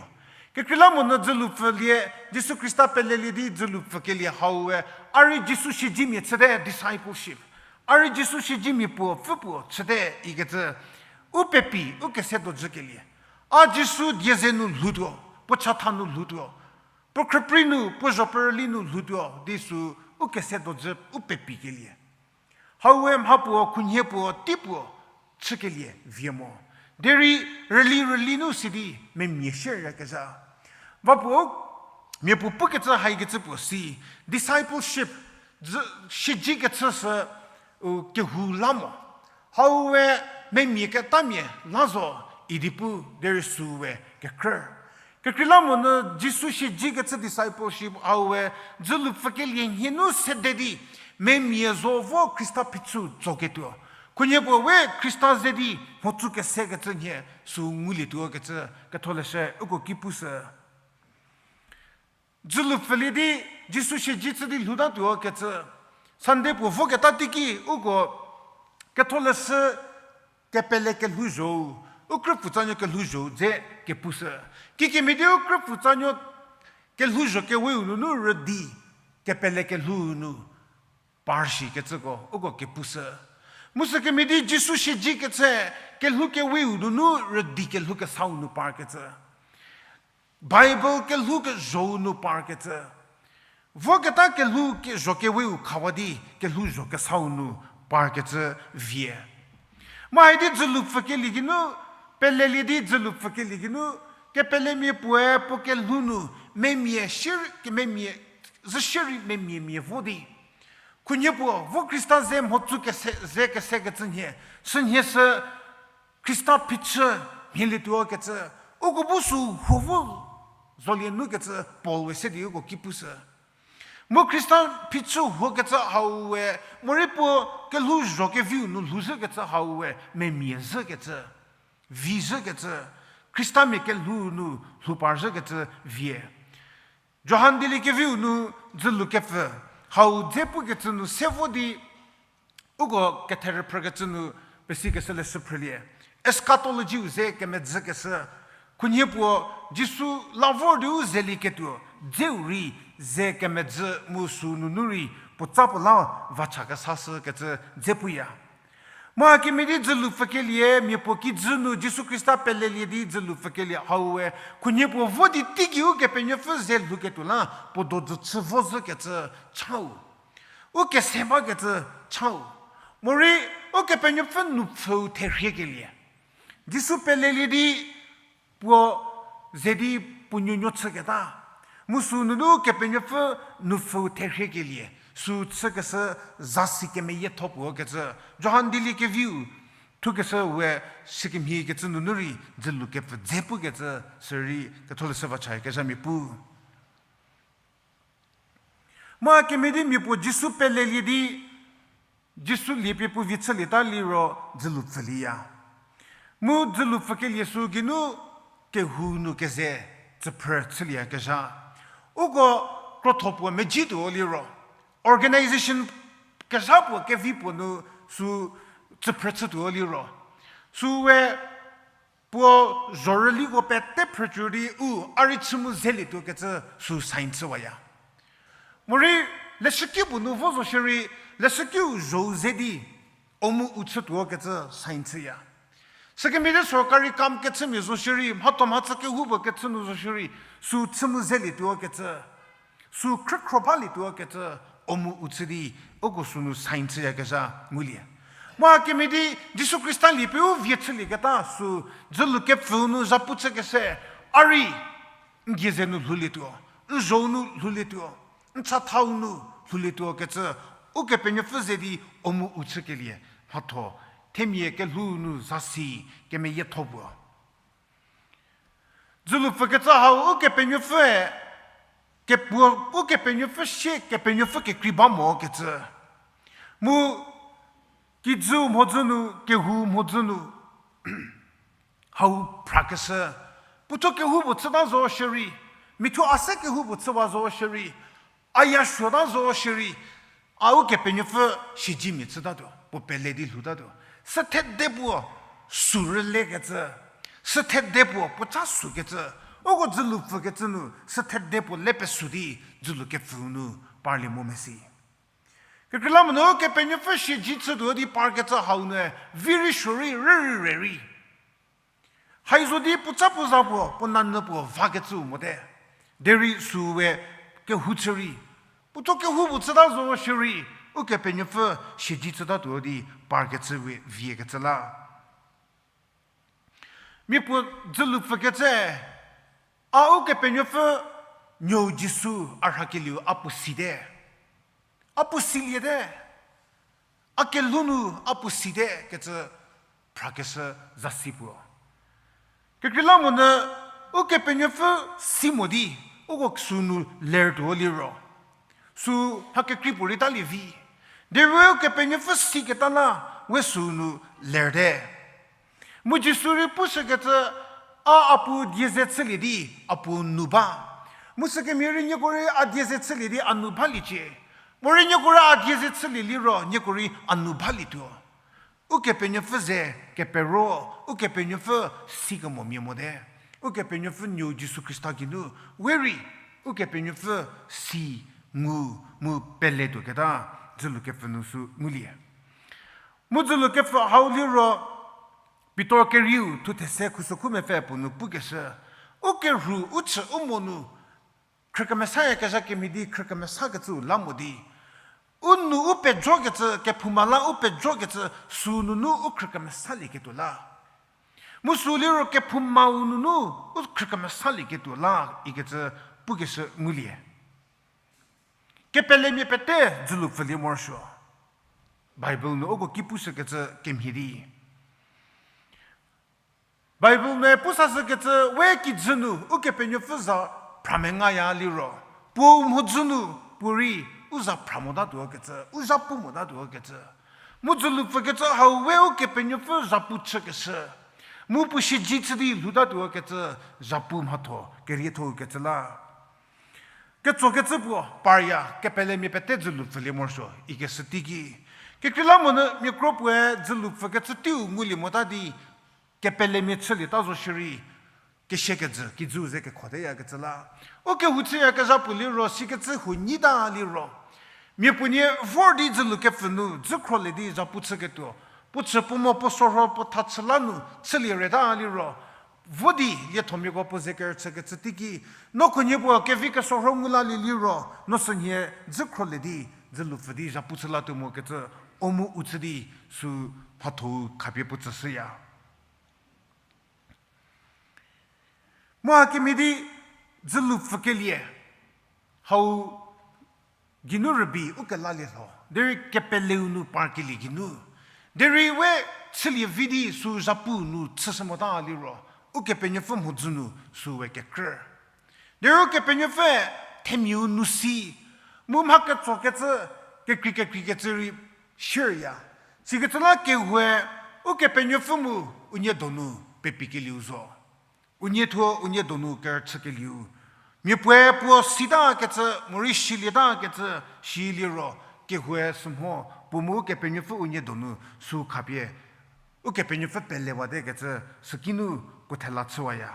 Kekreilamonyü dzülu pfülie, Jisu Khrista pelelie di dzülu pfükelie hau we, a rei Jisu siedzemia chüte, discipleship. A rei Jisu siedzemia puo, pfü puo chüte ikecü, u pepi, u kese dojükelie. A Jisu die ze nu lhoutuo, puo chatha nu lhoutuo, puo khrüprei nu, puo zho perüli nu lhoutuo di sü u kese dojü u pepikelie. Hau we mha puo, khunhie puo, tei puo chükelie vie mo. Derei rüli rüli nu sidi memia shieryakezha. Va puo, mia puo pukecü haikecü puo si, discipleship, dzü, siedzekechü sü, u, kehou la mo. Hau we memia ketamia la zo idi pu derei sü we kekrü. Kekreilamonyü Jisu siedzekechü discipleship hau we dzülu pfükelie nhie nu sede di, memia zo vo Khrista phichü tsoketuo. Khunhie puo we Khrista ze di mhotsü kesekecü nhie sü ngulietuo kecü, Ketholeshü uko ki pushü. Dzülu pfülie di Jisu siedze chü di lhoutatuo kecü. Sunday puo voketa teiki uko Ketholeshü kepele kelhouzho-u, u krüpfutsanuo kelhouzho-u dze kepushü. Kikemhie di u krüpfutsanuo kelhouzho keweu nunu rüdi kepele kelhou nu par shikecüko uko kepushü. Mu sükemhie di Jisu siedzekechü kelhou keweu nunu rüdi kelhou kesau nu parkecü, Bible kelhou kezhou nu parkecü, voketa kelhou ke-, zho keweu khawa di kelhou zho kesau nu parkecü vie. Mu hai di dzülu pfükelie geinu, pelelie di dzülu pfükelie geinu, kepelemia puoe puo kelhou nu memia shierei, kememia, zhü shierei memiamia vo di, khunhie puo vo Khrista ze mhotsü kese, ze kesekecü nhie, sünhie sü Khrista phichü mhielietuo kecü, uko bu sü huo vo zolie nu kecü Paul we se di uko ki pushü. Mu Khrista phichü huokecü hau we, morei puo kelhouzho keviu nu lhouzhükecü hau we, memia zhükecü, vi zhükecü, Khristamia kelhou nu lhou parzhükecü vie. Johan Dieliekeviu nu dzülu kepfü hau dze pukecü nu se vo di, uko ketherüphrükecü nu pesikeshü leshü phrülie. Eschatology-u ze kemedzükeshü. Khunhie puo Jisu la vor di u zelieketuo dzeu rei ze kemedzü mu sü nunu rei puotsa puo la vacha kesashükecü dze puya. Mu hakemhie di dzülu pfükelie, mia puo kijü nu Jisu Khrista pelelie di dzülu pfükelie hau we, khunhie puo vo di teigei Ukepenuopfü ze lhouketuo la puo dojü chü vo zhükecü chau. U kese bakecü chau. Morei Ukepenuopfü nupfüu therhiekelie. Jisu pelelie di puo ze di puo nuonuo chüketa. Mu sü nunu Kepenuopfü nupfüu therhiekelie. Sü chükeshü zasi kemeyietho puo kecü. Johan Dieliekeviu thukeshü we sikemhie kecü nunu rei dzülu kepfü dze pukecü sürei ketholeshü vacha kezhamia pu. Mu hakemhie di mia puo Jisu pelelie di, Jisu liepie puo vi chülieta liro dzülu pfhülieya. Mu dzülu pfhükelie sü geinu kehou nu keze tsüphrü chülieyakezha. Uko krotho puo mezhietuo liro, organization kezha puo kevi puo nu sü tsüphrü chütuo liro, sü we puo zhorüliko pete phrücü di u a rei chü mu zelietuo kecü sü sign chüwaya. Morei leshüki puo nu vo zo shierei, leshükiu zhou ze di o mu u chütuo kecü sign chüya. Sükemhie di sorkari kam kechümia zo shierei, mhatho mhachü kehoupuo kechü nu zo shierei, sü chü mu zelietuo kecü, sü khrükhro balietuo kecü, o mu u chü di, uko sünu sign chüyakezha ngulie. Mu hakemhie di Jisu Khrista liepie u vie chülieketa sü dzülu kepfüu nu zhapu chükeshü, a rei n gie ze nu lhoulietuo, n zhou nu lhoulietuo, n chathau nu lhoulietuo kecü, Ukepenuopfü ze di o mu u chükelie, mhatho, themia kelhou nu zasi kemeyietho puo. Dzülu pfhükecü hau Ukepenuopfüe, kepuo, Ukepenuopfü sie Kepenuopfü kekrei ba mo kecü. Mu kijü mhodzü nu, kehou mhodzü nu, hau phrakeshü. Puothuo kehoupuo chüta zo shierei, mithuo a se kehoupuo chüwa zo shierei, a ya suota zo shierei, a Ukepenuopfü siedzemia chütatuo, puo pele di lhoutatuo. Süthede puo sü rülekecü, süthede puo puoca sükecü, Uko dzülu pfükecü nu, sü thede puo le pesu di, dzülu kepfüu nu parlie mo mesi. Kekreilamonyü Ukepenuopfü siedzi chütuo di parkecü hau nu, vi rei suo rei, rü rei re rei. Haizo di puoca puo za puo, puo nanyü puo vakecüu mote. Derei süu we kehou chü rei. Puotho kehou puo chüta zo shierei, Ukepenuopfü siedzi chütatuo di parkecü we viekecü la. Mia puo dzülu pfükecü, a Ukepenuopfü Nuou Jisu a rhakelieu a puo site. A puo siliete. A kelhou nu a puo site kecü phrakeshü zasi puo. Kekreilamonyü Ukepenuopfü si mo di, uko sünu lertuo liro. Sü mha kekrei puo rei talie vi. Derei Ukepenuopfü siketa la, we sünu lerte. Mu Jisu rei pushükecü, a a puo die ze chülie di, a puo nu ba. Mu sükemhie rei nieko rei a die ze chülie di a nu baliecie. Morei nieko rei a die ze chülie liro, nieko rei a nu balietuo. Ukepenuopfü ze kepero, Ukepenuopfü si kemomia mote. Ukepenuopfü Nuou Jisu Khrista geinu, we rei, Ukepenuopfü si ngu mu peletuoketa, dzülu kepfü nu sü ngulie. Mu dzülu kepfü hau liro, Pitor kerieu thuthe se khusokhu mepfü puo nu pukeshü, u kerhu, u chü, u mo nu, khrü kemesayakezha kemhie di khrü kemesakecüu la mo di, u nu u pejokecü, kephouma la u pejokecü, sü nunu u khrü kemesalieketuo la. Mu sü liro kephoumau nunu u khrü kemesalieketuo la, ikecü pukeshü ngulie. Kepelemia pete dzülu pfülie morosuo. Bible nu uko ki pushükecü kemhie di. Bible nu pusashükecü we kijü nu Ukepenuopfü za phramengaya liro, puo mhodzü nu puorei u za phra motatuo kecü, u zhapu motatuo kecü. Mu dzülu pfükecü hau we Ukepenuopfü zhapu chükeshü. Mu puo siedzi chü di lhoutatuo kecü, zhapu mhatho, kerietho kecü la. Ketsokecü puo parya, kepelemia pete dzülu pfülie morosuo, ikeshü teiki. Kekreilamonyü miakro puoe dzülu pfükecü teiu ngulie mota di, kepelemia chülieta zo shierei, kesiekejü, kijüu ze kekhoteyakecü la. U kehou chüyakezha puo liro, sikecü huo nyita liro. Mia puonie vor di dzülu kepfü nu, dzü khrolie di zhapu chüketuo. Puo chü puo mo puo sorho puo tha chü la nu, chülie reta liro. Vo di liethomiako puo ze kerüchükecü teiki, no khunhie puo kevi kesorho ngu lalie liro, no sünhie dzü khrolie di, dzülu pfü di zhapu chü latuo mo kecü, o mu u chü di, sü mhatho-u khapie puo tsüshüya. Mu hakemhie di dzülu pfükelie, hau geinu rübei u kelalie lho, derei kepeleu nu parkelie geinu. Derei we chülie vi di sü zhapu nu chüshü mota liro, Ukepenuopfü mhodzü nu sü we kekrü. Derei Ukepenuopfü themiau nu si, mu mha ketsokecü, kekrei kekreikecü rei shierya. Sikecü la kehoue Ukepenuopfü mu unie donu pepikelieu zo. Unie thuo unie donu kerüchükelieu. Mia puoe puo sitakecü, morei silieta kecü, siliro, kehoue sümho, puo mu Ukepenuopfü unie donu sü khapie, Ukepenuopfü pelewate kecü, süki nu puo thela chüwaya.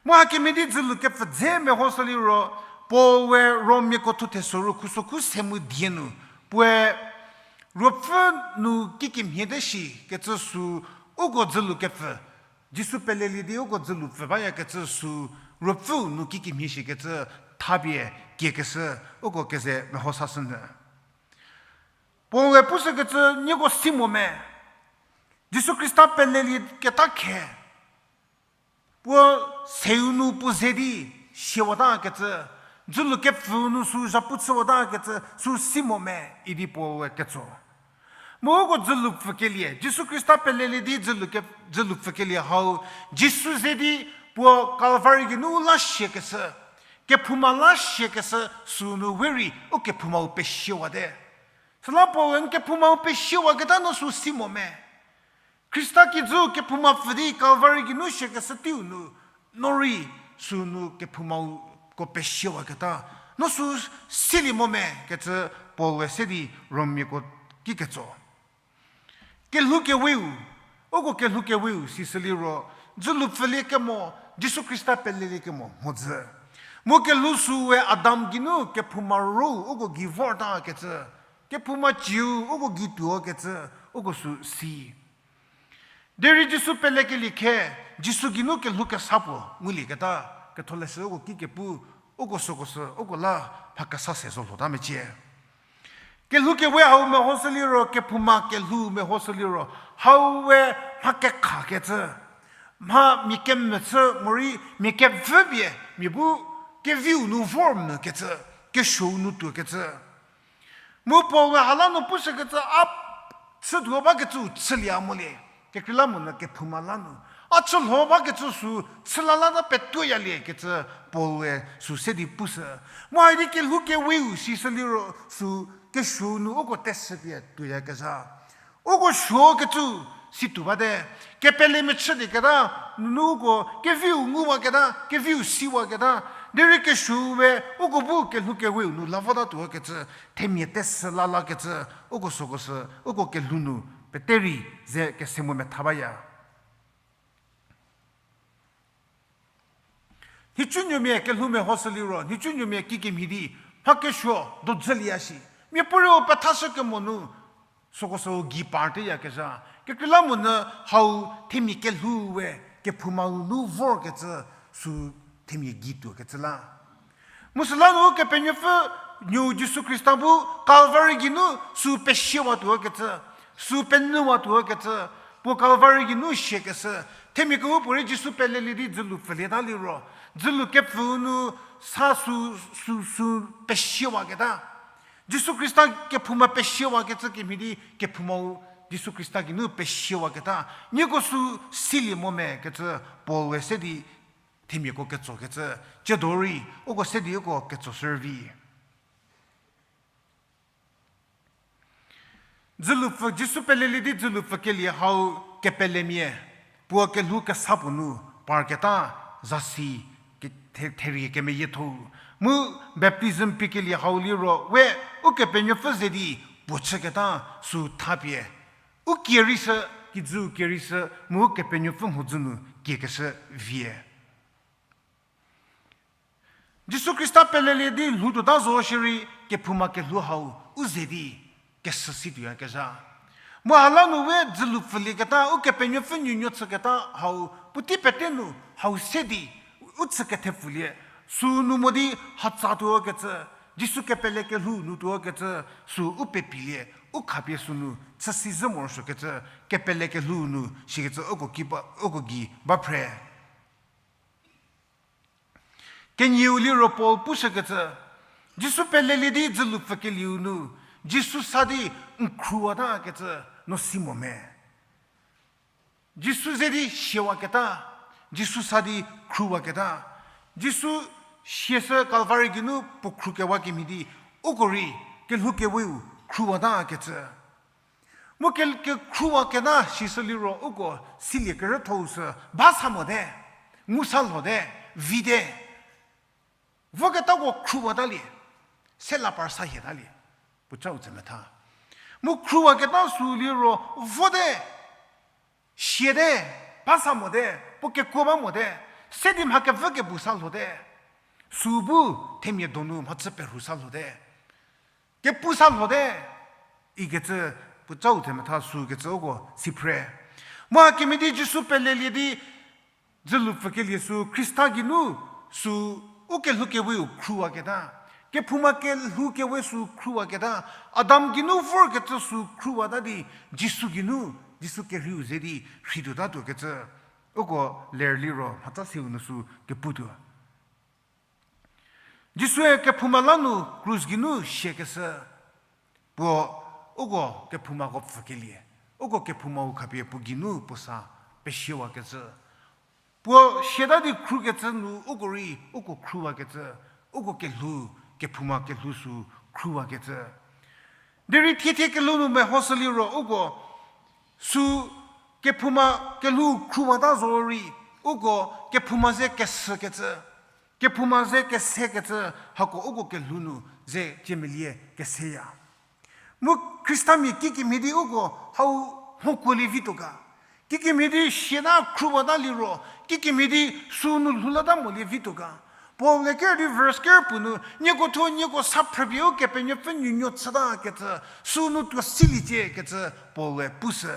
Mu hakemhie di dzülu kepfü dze mehoshü liro, Paul we Romiako thuthe soru khusokhu se mu die nu, puoe Ruopfü nu kikemhie te shi kecü sü uko dzülu kepfü, Jisu pelelie di uko dzülu pfü bayakecü sü Ruopfüu nu kikemhie shikecü thapie kiekeshü uko keze mehosashünyü. Paul-e pushükecü nieko si mo me? Jisu Khrista pelelieketa khe. Puo seu nu puo ze di siewatakecü, dzülu kepfüu nu sü zhapu chüwatakecü sü si mo me idi Paul-e ketso. Mu uko dzülu pfükelie, Jisu Khrista pelelie di dzülu ke-, dzülu pfükelie hau, Jisu ze di puo Calvary geinu la siakeshü, kephouma la siakeshü sünu we rei u kephoumau pesiewate. Süla Paul-e n kephoumau pesiewaketa no sü si mo me? Khrista kijü kephouma pfü di Calvary geinu siakeshü teiu nu, no rei sünu kephoumauko pesiewaketa, no sü silie mo me kecü Paul-e se di Romiako ki ketso. Kelhou keweu, uko kelhou keweu sisü liro, dzülu pfülie kemo, Jisu Khrista pelelie kemo mhodzü. Mu kelhou süu we Adam geinu kephouma ro uko gei vortakecü, kephouma ciu uko gei tuokecü, uko sü si. Derei Jisu pelekelie khe, Jisu geinu kelhou kesa puo ngulieketa, ketholeshü uko ki kepu, uko süko sü uko la mha kesa se zo lhota mecie. Kelhou kewe hau mehoshü liro, kephouma kelhou mehoshü liro, hau we mha kekhakecü, mha mia kemechü morei mia kevüpie mia bu keviu nu vor mükecü, kesuou nu tuokecü. Mu Paul-e hala nu pushükecü, a chütuo bakecü chülie a molie, kekreilamonyü kephouma la nu. A chülho bakecü sü chüla lata petuoyaliekecü Paul-e sü se di pushü. Mu haidi kelhou keweu sishü liro sü kesuou nu uko teshüpie tuoyakezha. Uko suokecü situo bate, kepele mechüdieketa, nunu uko keviu nguwaketa, keviu siwaketa, derei kesuou we uko bu kelhou keweu nu la votatuokecü, themia teshü lalakecü, uko süko sü, uko kelhou nu pete rei ze kese mu metha baya. Nhicunuomia kelhou mehoshü liro, nhicunuomia kikemhie di, mha kesuo dojülie a shi. Miapuorei u pethashü kemo nu, süko süu gei parteyakezha. Kekreilamonyü hau themia kelhou we kephoumau nu vorkecü sü themia gei tuokecü la. Mu süla nu Kepenuopfü nuou Jisu Khrista bu Calvary geinu sü pesiewatuokecü, sü penyüwatuokecü, puo Calvary geinu siakeshü, themia kehoupuorei Jisu pelelie di dzülu pfülieta liro, dzülu kepfüu nu sa sü, sü, sü pesiewaketa. Jisu Khrista kephouma pesiewakecü kemhie di kephoumau Jisu Khrista geinu pesiewaketa. Nieko sü silie mo me kecü Paul-e se di themiako ketsokecü, tsiedo rei uko se di uko ketsoshü rüvi. Dzülu pfü, Jisu pelelie di dzülu pfükelie hau kepelemia, puo kelhou kesa puo nu parketa zasi ke-, the-, therie kemeyiethou. Mu baptism pikelie hau liro we Ukepenuopfü ze di puo chüketa sü thapie. U kie rei shü, kijüu kie rei shü, mu Ukepenuopfü mhodzü nu kiekeshü vie. Jisu Khrista pelelie di lhoutuota zo shierei kephouma kelhou hau u ze di kesü situoyakezha. Mu hala nu we dzülu pfülieketa, Ukepenuopfü nuonuo chüketa hau puotei pete nu hau se di u chü kethepfülie, sünu mo di hatsatuokecü, Jisu kepele kelhou nu tuokecü, sü u pepilie, u khapie sünu chüsi zhü morosuokecü, kepele kelhou nu sikecü uko ki ba, uko gei ba phre. Kenieu liro Paul pushükecü, Jisu pelelie di dzülu pfükelieu nu, Jisu sa di n khruwatakecü no si mo me. Jisu ze di siawaketa, Jisu sa di khruwaketa. Jisu siashü Calvary geinu puo khrukewa kemhie di, uko rei kelhou keweu khruwatakecü. Mu ke, kekhruwaketa sishü liro uko silie kerüthou sü ba sa mote, ngu sa lhote, vite. Voketako khruwatalie, se la par sa hietalie, puocau tse metha. Mu khruwaketa sü liro vote, siate, ba sa mote, puo kekuo ba mote, se di mha kevü kepu sa lhote, sü bu themia donu mhachü perhu sa lhote, kepu sa lhote, ikecü puocau tse metha sükecü uko si phre. Mu hakemhie di Jisu pelelie di dzülu pfükelie sü Khrista geinu sü u kelhou keweu khruwaketa. Kephouma kelhou kewe sü khruwaketa. Adam geinu vorkecü sü khruwata di Jisu geinu, Jisu kerieu ze di rheituotatuokecü uko ler liro mhatsa seu nu sü keputuo. Jisue kephouma la nu krus geinu siakeshü, puo uko kephoumako pfükelie, uko kephoumau khapie puo geinu puo sa pesiewakecü. Puo siata di khrukecü nu uko rei uko khruwakecü, uko kelhou, kephouma kelhou sü khruwakecü. Derei thiethie kelhou nu mehoshü liro uko sü kephouma kelhou khruwata zorei, uko kephouma ze kesükecü, kephouma ze kesekecü, hako uko kelhou nu ze ciemelie keseya. Mu Khristamia kikemhie di uko hau mhokuolie vituo ga. Kikemhie di siata khruwata liro, kikemhie di sünu lhoulata molie vituo ga. Paul-e ker di verse ker puo nu, nieko thuo nieko sa phrüpie Ukepenuopfü nuonuo chüta kecü, sünu tuo siliecie kecü Paul-e pushü.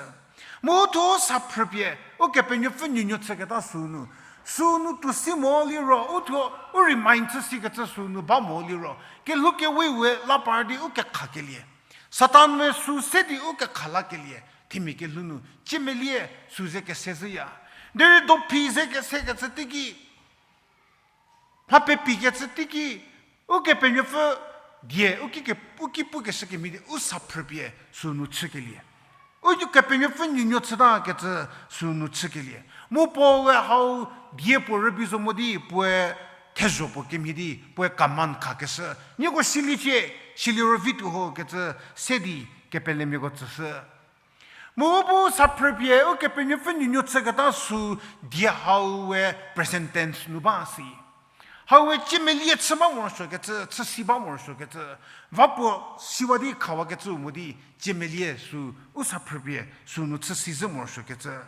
Mu u thuo sa phrüpie Ukepenuopfü nuonuo chüketa sünu, sünu tuo si mo liro, u thuo u remind chü sikecü sünu ba mo liro, kelhou kewe we la par di u kekhakelie, Satan-e sü se di u kekha lakelie, themia kelhou nu ciemelie sü ze kese zhüya. Derei dophi ze kesekecü teiki, mha pepikecü teiki, Ukepenuopfü die, u ki ke, u ki pukeshü kemhie di u sa phrüpie sünu chükelie, Ukepenuopfü nuonuo chüta kecü sünu chükelie. Mu Paul-e hau die puo rübei zo mo di puoe thezho puo kemhie di puoe command khakeshü, nieko siliecie, siliro vituo ho kecü se di kepelemiako tsüshü. Mu u bu sa phrüpie Ukepenuopfü nuonuo chüketa sü die hau we present tense nu ba si. Hau we ciemelie chü ba morosuokecü, chü si ba morosuokecü. Va puo siwa di khawakecü mo di ciemelie sü u sa phrüpie sünu chü si zhü morosuokecü.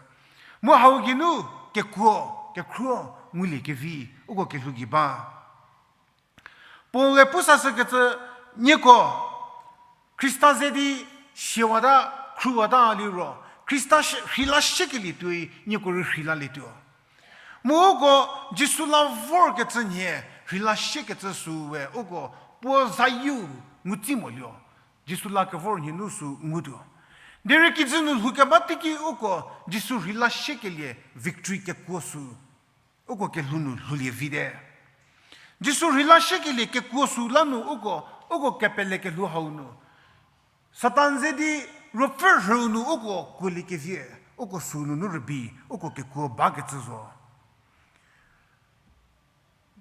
Mu hau geinu kekuo, kekhruo, ngulie kevi, uko kelhou gei ba. Paul-e pu sashükecü, nieko Khrista ze di siawata, khruwata liro, Khrista shie, rheila shiekelie tuoi nieko rei rheilalietuo. Mu uko Jisu la vorkecü nhie rheila shiekecü sü we uko puo zayieu ngutsi moluo. Jisu la kevor nhie nu sü ngutuo. Derei kijü nu lhoukeba teiki uko Jisu rheila shiekelie victory kekuo sü uko kelhou nu lhoulie vite. Jisu rheila shiekelie kekuo sü la nu uko, uko kepele kelhou hau nu Satan ze di ruopfü rhüu nu uko kuolie kevie, uko sünunu rübei, uko kekuo bakecü zo.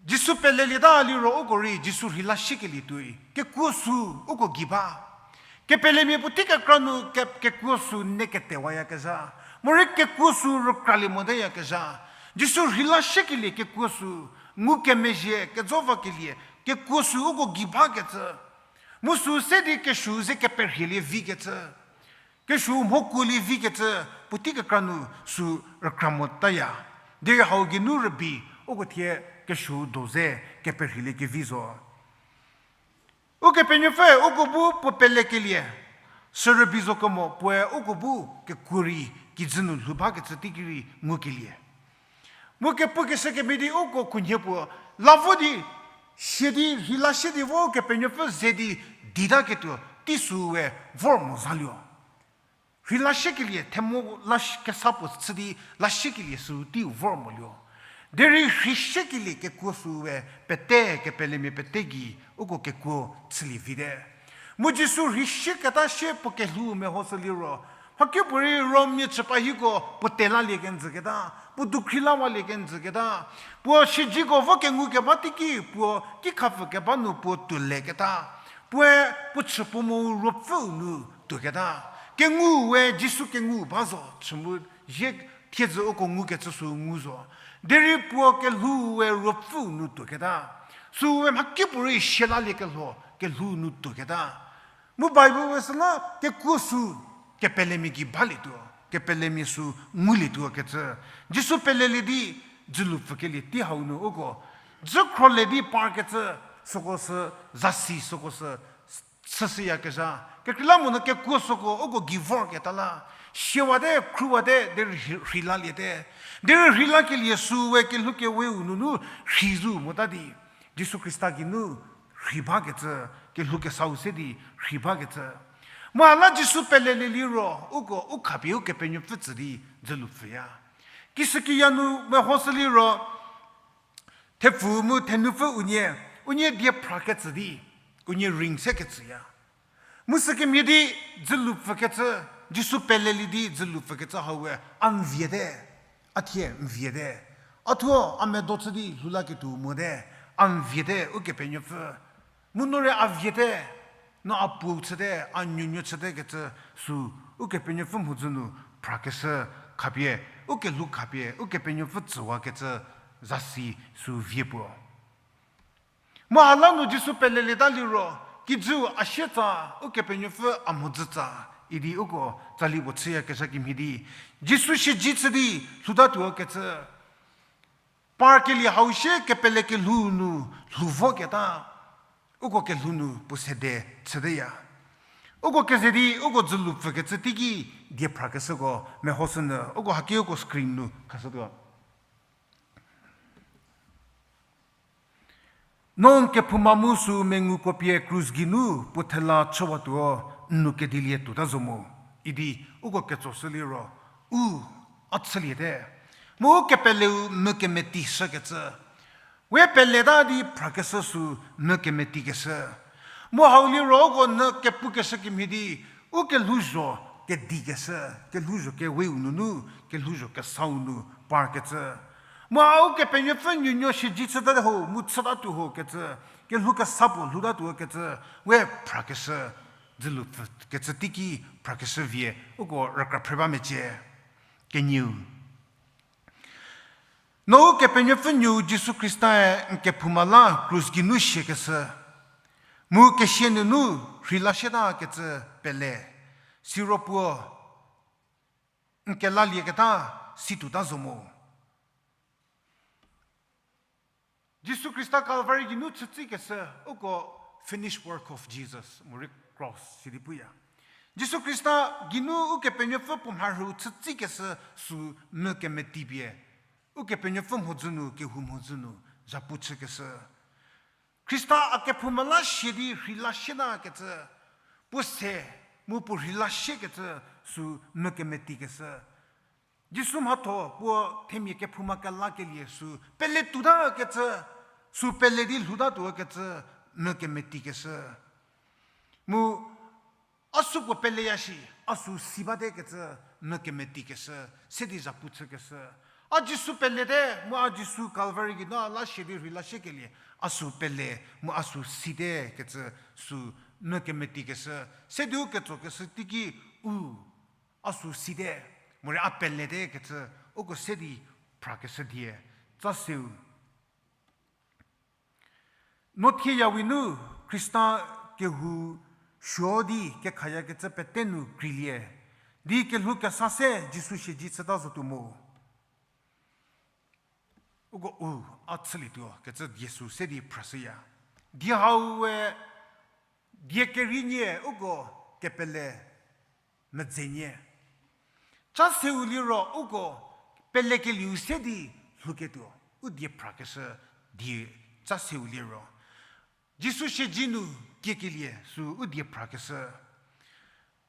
Jisu pelelieta liro uko rei Jisu rheila shiekelie tuoi kekuo sü uko gei ba. Kepelemia puotei kekra nu ke-, kekuo sü ne ketewayakezha, morei kekuo sü rükralie moteyakezha. Jisu rheila shiekelie kekuo sü ngukemezhie kejo vakelie kekuo sü uko gei bakecü. Mu sü se di kesuou ze keperhielie vikecü, kesuou mhokuolie vikecü, puotei kekra nu sü rükra motaya. Derei hau geinu rübei, uko thie kesuou do ze keperhielie kevi zo. Ukepenuopfü uko bu puo pelekelie, sü rübei zo kemo puoe uko bu kekuo rei kijü nu lhou bakecü teiki rei ngukelie. Mu kepukeshü kemhie di uko khunhie puo, la vo di, sie di, rheila shie di vo Kepenuopfü ze di, ditaketuo, tei sü we vor mo zaluo. Rheila shiekelie, themo la sh-, kesa puo chü di la shiekelie sü teiu vor moluo. Derei rhei shiekelie kekuo sü we pete, kepelemia pete gei, uko kekuo chülie vite. Mu Jisu rhei shieketa shie puo kelhou mehoshü liro, mhakipuorei Rommia chüpa hiko puo telalie kenjüketa, puo dukhri lawalie kenjüketa, puo siezeko vo kengukeba teiki puo kikhapfü keba nu puo tuoleketa, puoe puo chü puo mo ruopfüu nu tuoketa. Kengu we Jisu kengu ba zo, chü mu zie thiedzü uko ngukecü sü ngu zo. Derei puo kelhou we ruopfüu nu tuoketa. Sü we mhakipuorei sielalie kelho, kelhou nu tuoketa. Mu Bible we süla kekuo sü kepelemia gei balietuo, kepelemia sü ngulietuo kecü. Jisu pelelie di dzülu pfükelie tei hau nu uko dzü khrolie di parkecü, süko sü zasi süko sü chüshüyakezha. Kekreilamonyü kekuo süko uko gei vorketa la, siewate, khruwate, derei rhei-, rheilaliete. Derei rheilakelie sü we kelhou keweu nunu rhei zo mota di, Jisu Khrista geinu rhei bakecü, kelhou kesau se di rhei bakecü. Mu hala Jisu pelelie liro, uko u khapie Ukepenuopfü tsü di dzülu pfüya. Kishükiya nu mehoshü liro, thepfu mu thenupfü unie, unie die phrakecü di, unie ring sekecüya. Mu sükemhie di dzülu pfükecü, Jisu pelelie di dzülu pfükecü hau we a n viete, a thie n viete. A thuo a medo chü di lhou laketuo mote, a n viete Ukepenuopfü. Mu no rei a viete, no a puou chüte, a nuonuo chüte kecü sü Ukepenuopfü mhodzü nu phrakeshü khapie, ukelhou khapie, Ukepenuopfü tsüwakecü zasi sü vie puo. Mu hala nu Jisu pelelieta liro, kijüu a sietsa, Ukepenuopfü a mhodzütsa, Idi uko tsali puo chüyakezha kemhie di, Jisu shiji chü di lhoutatuo kecü. Parkelie hau shie kepele kelhou nu lhou voketa, uko kelhou nu puo sede chüteya. Uko keze di uko dzülu pfükecü teiki die phrakeshüko mehoshünyü, uko haki uko screen nu khashütuo. No n kephouma mu sü menguko pie krus geinu puo thela chüwatuo, n nou kedilie tuota zo mo. Idi uko ketsoshü liro, u, a chüliete. Mu u kepeleu mü kemeti shükecü. We peleta di phrakeshü sü mü kemetikeshü. Mu hau liro uko nyü kepukeshü kemhie di, u kelhouzho kedikeshü, kelhouzho keweu nunu, kelhouzho kesau nu parkecü. Mu a Ukepenuopfü nuonuo shiji chütatuo ho, mu chütatuo ho kecü, kelhou kesa puo lhoutatuo kecü, we phrakeshü, dzülu pfü kecü teiki phrakeshü vie, uko rükra phre ba mecie. Kenieu. No Ukepenuopfü nuou Jisu Khristae n kephouma la krus geinu shiekeshü. Mu kesia nunu rheila shietakecü pele. Siro puo n kelalieketa situota zo mo. Jisu Khrista Calvary geinu chütsikeshü, uko finished work of Jesus, morei cross sidi puya. Jisu Khrista geinu Ukepenuopfü puo mharhüu chütsikeshü sü mü kemeti pie, Ukepenuopfü mhodzü nu, kehou mhodzü nu, zhapu chükeshü. Khrista a kephouma la shie di rheila shietakecü, puo se, mu puo rheila shiekecü sü mü kemetikeshü. Jisu mhatho puo themia kephouma kelakelie sü pele tuotakecü, sü pele di lhoutatuo kecü, mü kemetikeshü. Mu a sü puo peleya shi, a sü si batekecü, mü kemetikeshü, se di zhapu chükeshü. A Jisu pelete, mu a Jisu Calvary geinu a la shie di rheila shiekelie, a sü pele, mu a sü sitekecü, sü mü kemetikeshü, se di u ketsokeshü teiki u, a sü site, morei a peletekecü, uko se di phrakeshü die, tsa seu. No thieyawi nu Khrista kehou suo di kekhayakecü pete nu kreilie, di kelhou kesa se Jisu shiji chüta zotuo mo. Uko u, a chülietuo kecü die sü se di phrashüya. Die hau we die kerienie uko kepele medze nie. Cha seu liro uko pelekelieu se di lhouketuo, u die phrakeshü die cha seu liro. Jisu shiji nu kiekelie sü u die phrakeshü.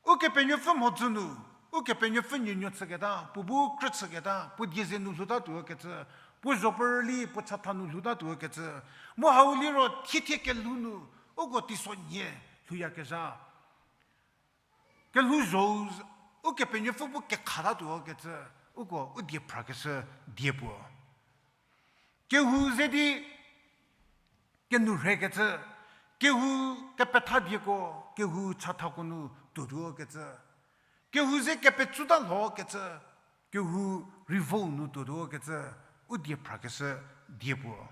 Ukepenuopfü mhodzü nu, Ukepenuopfü nuonuo chüketa, puo bu krü chüketa, puo die ze nu lhoutatuo kecü, puo zho puo rüli, puo chatha nu lhoutatuo kecü, mu hau liro thiethie kelhou nu, uko teisonhie lhouyakezha. Kelhouzho-u, Ukepenuopfü bu kekhatatuo kecü, uko u die phrakeshü die puo. Kehou ze di kenourhekecü, kehou kepethadieko, kehou chathako nu tuotuo kecü, kehou ze kepetsuta lho kecü, kehou rivau nu tuotuo kecü, u die phrakeshü die puo.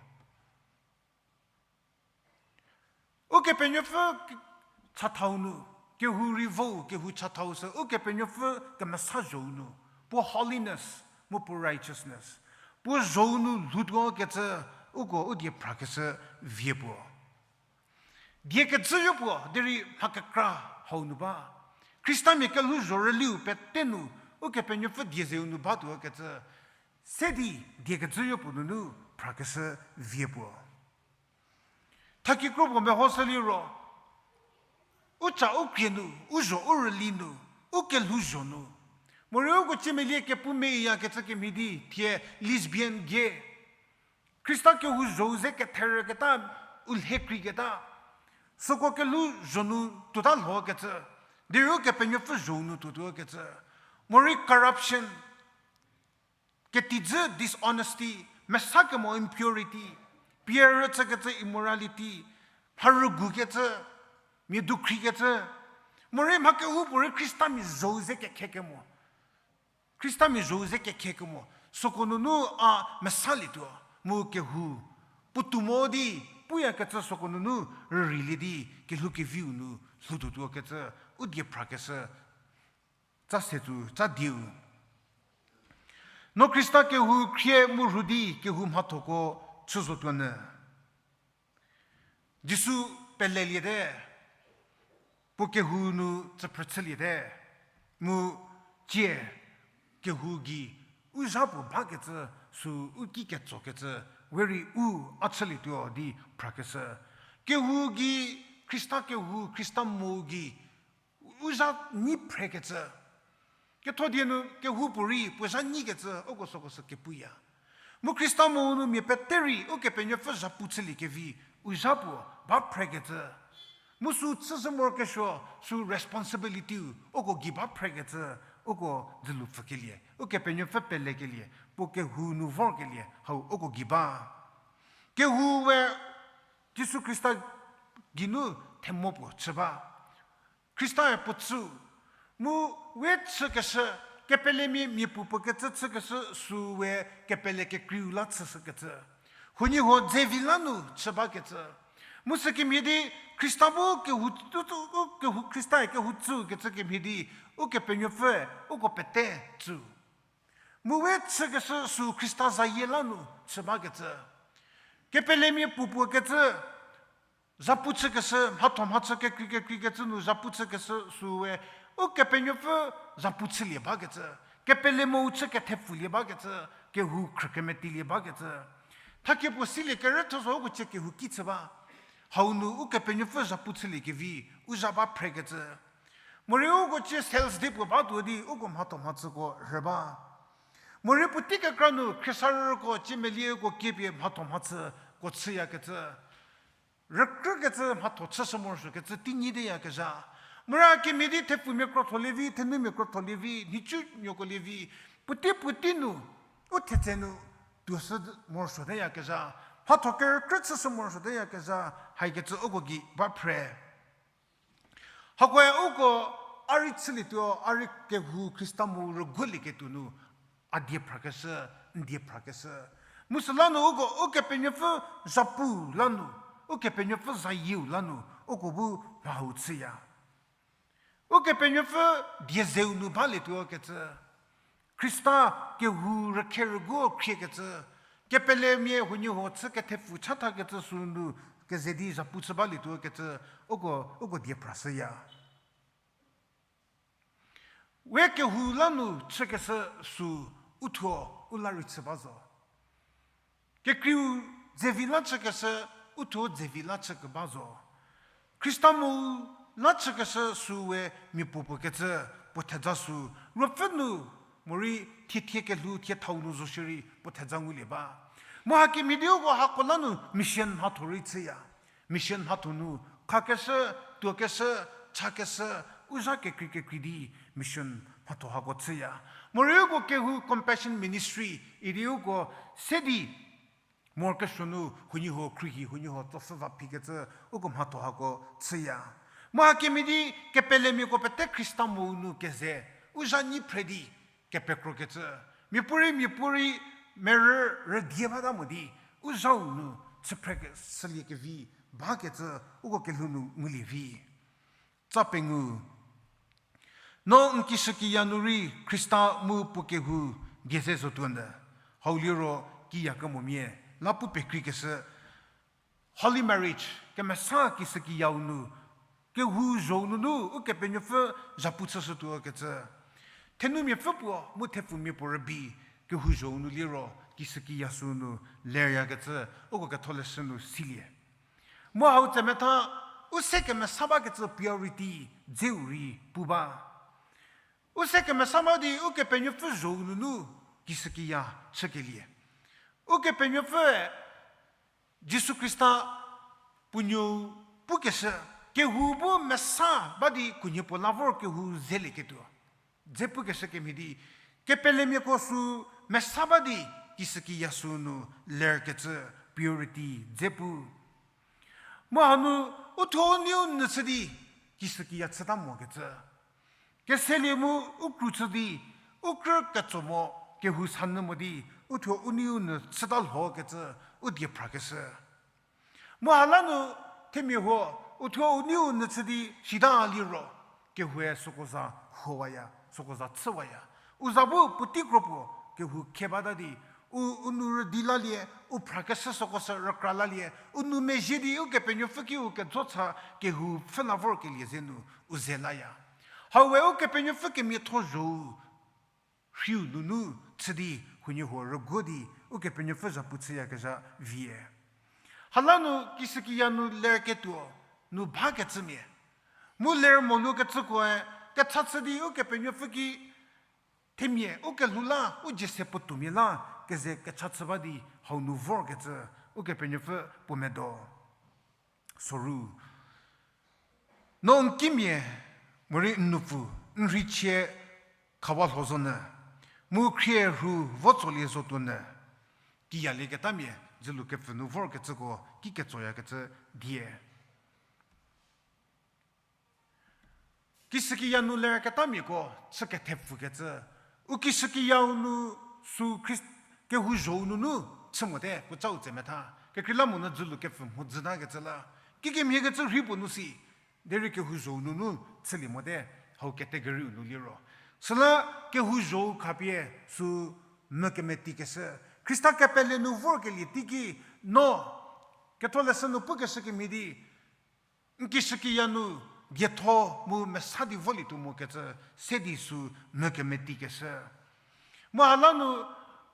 Ukepenuopfü chathau nu, kehou rivau, kehou chathau sü, Ukepenuopfü kemesa zho-u nu, puo holiness, mu puo righteousness, puo zho-u nu lhoutuo kecü, uko u die phrakeshü vie puo. Die kecüyo puo, derei mha kekra hau nu ba. Khristamia kelhouzho rüliu pete nu, Ukepenuopfü die ze-u nu batuo kecü, se di die kecüyo puo nunu phrakeshü vie puo. Thakikro puo mehoshü liro, u cha u krie nu, u zho u rüli nu, u kelhouzho nu, morei uko ciemelie kepu meyakecü kemhie di thie lesbian, gay, Khrista kehou zho-u ze ketherüketa, u lhe kreiketa, süko kelhouzho nu tuota lho kecü, derei Ukepenuopfü zho-u nu tuotuo kecü, morei corruption, ketijü dishonesty, mesa kemo impurity, pie rüchükecü immorality, mharügukecü, mia dukhriekecü, morei mha kehoupuorei Khristamia zho-u ze kekhekemo. Khristamia zho-u ze kekhekemo, süko nunu a mesalietuo, mu kehou puotou mo di puyakecü süko nunu rüreilie di kelhou keviu nu lhoutuotuo kecü, u die phrakeshü Tsa se tsü, tsa dieu. No Khrista kehou khrie mu rhu di kehou mhathoko chü zotuonyü. Jisu peleliete, puo kehou nu tsüphrü chüliete, mu tie kehou gei u zha puo bakecü sü u ki ketsokecü, we rei u a chülietuo di phrakeshü. Kehou gei, Khrista kehou, Khrista mo gei u zha nyi phrekecü. Ketho die nu kehou puorei puo zha nyikecü, uko süko sü kepuya. Mu Khrista mo nu mia pete rei Ukepenuopfü zhapu chüliekevi u zha puo ba phrekecü. Mu sü chüshü morokesuo, sü responsibility-u uko gei ba phrekecü, uko dzülu pfükelie, Ukepenuopfü pelekelie, puo kehou nu vorkelie, hau uko gei ba. Kehou we Jisu Khrista geinu themo puo chü ba. Khristae puo tsü, mu we chükeshü, kepelemia miapuo puo kecü chükeshü sü we kepele kekreiu la chüshükecü. Huoniehuo dzevi la nu chü bakecü. Mu sükemhie di Khrista bu kehou, u, u, kehou, Khristae kehou tsükecü kemhie di, Ukepenuopfüe uko pete tsü. Mu we chükeshü sü Khrista zayie la nu chü bakecü. Kepelemia puopuo kecü, zhapu chükeshü, mhatho mhachü kekrei kekreikecü nu zhapu chükeshü sü we, Ukepenuopfü zhapu chülie bakecü, kepele mou chü kethepfulie bakecü, kehou khrü kemetilie bakecü. Thakie puo silie kerütho zo uko cie kehou ki chü ba. Hau nu Ukepenuopfü zhapu chüliekevi, u zha ba phrekecü. Morei uko cie sales day puo batuo di uko mhatho mhachüko rhü ba. Morei puotei kekra nu khriesarüko cie melieko kiepie mhatho mhachüko chüyakecü. Rükrükecü mhatho chüshü morosuokecü teinyi teyakezha. Mora kemhie di thepfumia krotholie vi, thenumia krotholie vi, nhicunuoko lie vi, puotei puotei nu, u thetse nu tuoshü morosuoteyakezha. Mhatho kerükrü chüshü morosuoteyakezha, haikecü uko gei ba phre. Hakoe uko a rei chülietuo, a rei kehou Khrista mu rüguolieketuo nu, a die phrakeshü, n die phrakeshü. Mu süla nu uko Ukepenuopfü zhapu la nu, Ukepenuopfü zayieu la nu, uko bu mha hau chüya. Ukepenuopfü die zeu nu balietuo kecü. Khrista kehou rükhe rüguo khriekecü. Kepelemia huoniehuo chü kethepfu chathakecü sü nu keze di zhapu chü balietuo kecü, uko, uko die phrashüya. We kehou la nu chükeshü sü uthuo u la rei chü ba zo. Kekreiu dzevi la chükeshü, uthuo dzevi la chükeba zo. Khrista mu la chükeshü sü we mia puopuo kecü puo thedza sü, ruopfü nu morei thiethie kelhou thiethau nu zo shierei puo thedza ngulie ba. Mu hakemhie di uko hako la nu mission mhatho rei chüya. Mission mhatho nu khakeshü, tuokeshü, chakeshü, u zha kekrei kekrei di mission mhatho hako chüya. Morei uko kehou Compassion Ministry idi uko se di morokesuo nu huoniehuo khruohi huoniehuo tsopfhü va phikecü uko mhatho hako chüya. Mu hakemhie di kepelemiako pete Khrista mou nu keze u zha nyi phre di kepekrokecü, miapuorei miapuorei merü rüdie bata mo di u zhau nu chüphre sülie kevi bakecü uko kelhou nu ngulie vi. Tsa pengou. No n kishükiya nu rei Khrista mu puo kehou die ze zotuonyü. Hau liro kiya kemomia la pu pekreikeshü. Holy marriage, kemesa kishükiyau nu, kehou zhou nunu Ukepenuopfü zhapu chüshütuo kecü. Thenumiapfü puo mu thepfumia puo rübei, kehou zhou nu liro kishükiya sü nu leryakecü uko ketholeshü nu silie. Mu hau tsemetha, u se kemesa bakecü priority dzeu rei pu ba. U se kemesa ba di Ukepenuopfü zhou nunu kishükiya chükelie. Ukepenuopfüe Jisu Khrista puo nuou pukeshü, kehou bu mesa ba di khunhie puo la vor kehou zelieketuo dze pukeshü kemhie di, kepelemiako sü mesa ba di kishükiya sü nu lerkecü priority dze pu. Mu hanu uthuo u neiu nyü chü di kishükiya chüta mokecü. Keselie mu u kru chü di, u krü ketso mo, kehou sanyü mo di, uthuo u neiu nyü chüta lhokecü u die phrakeshü. Mu ha la nu themia huo, uthuo u neiu nyü chü di sita liro, kehoue süko za huowaya, süko za chüwaya. U za bu puotei kro puo kehou khe bata di, u, u nou rüdi lalie, u phrakeshü süko sü rükra lalie, u nou mezhie di Ukepenuopfü ki u kejo cha kehou pfhü la vorkelie ze nu u ze laya. Hau we Ukepenuopfü kemiatho zho-u rhiu nunu chü di huoniehuo rüguo di Ukepenuopfü zhapu chüyakezha vie. Hala nu kishükiya nu lerketuo nu bakecümia, mu ler molukecükoe kecha chü di Ukepenuopfü ki themia u kelhou la, u dzie se puotuomia la keze kecha chü ba di hau nu vorkecü Ukepenuopfü puo medo. Soru, no n kimia morei n nupfu, n rheichie khawa lho zonyü, mu khrie rhu vo tsolie zotuonyü, kiyalieketamia dzülu kepfü nu vorkecüko ki ketsoyakecü die. Kishükiya nu lerketamiako chü kethepfükecü, u kishükiyau nu sü Khrist-, kehou zho-u nunu chü mote puo cau tse metha. Kekreilamonyü dzülu kepfü mhodzütakecü la, kikemhiekecü rhei puo nu si, derei kehou zho-u nunu chülie mote, hau category-u nu liro. Süla kehou zho-u khapie sü mü kemetikeshü. Khrista kepele nu vorkelie teiki no, ketholeshü nu pukeshü kemhie di, n kishükiya nu dietho mu mesa di volietuo mokecü se di sü mhü kemetikeshü. Mu hala nu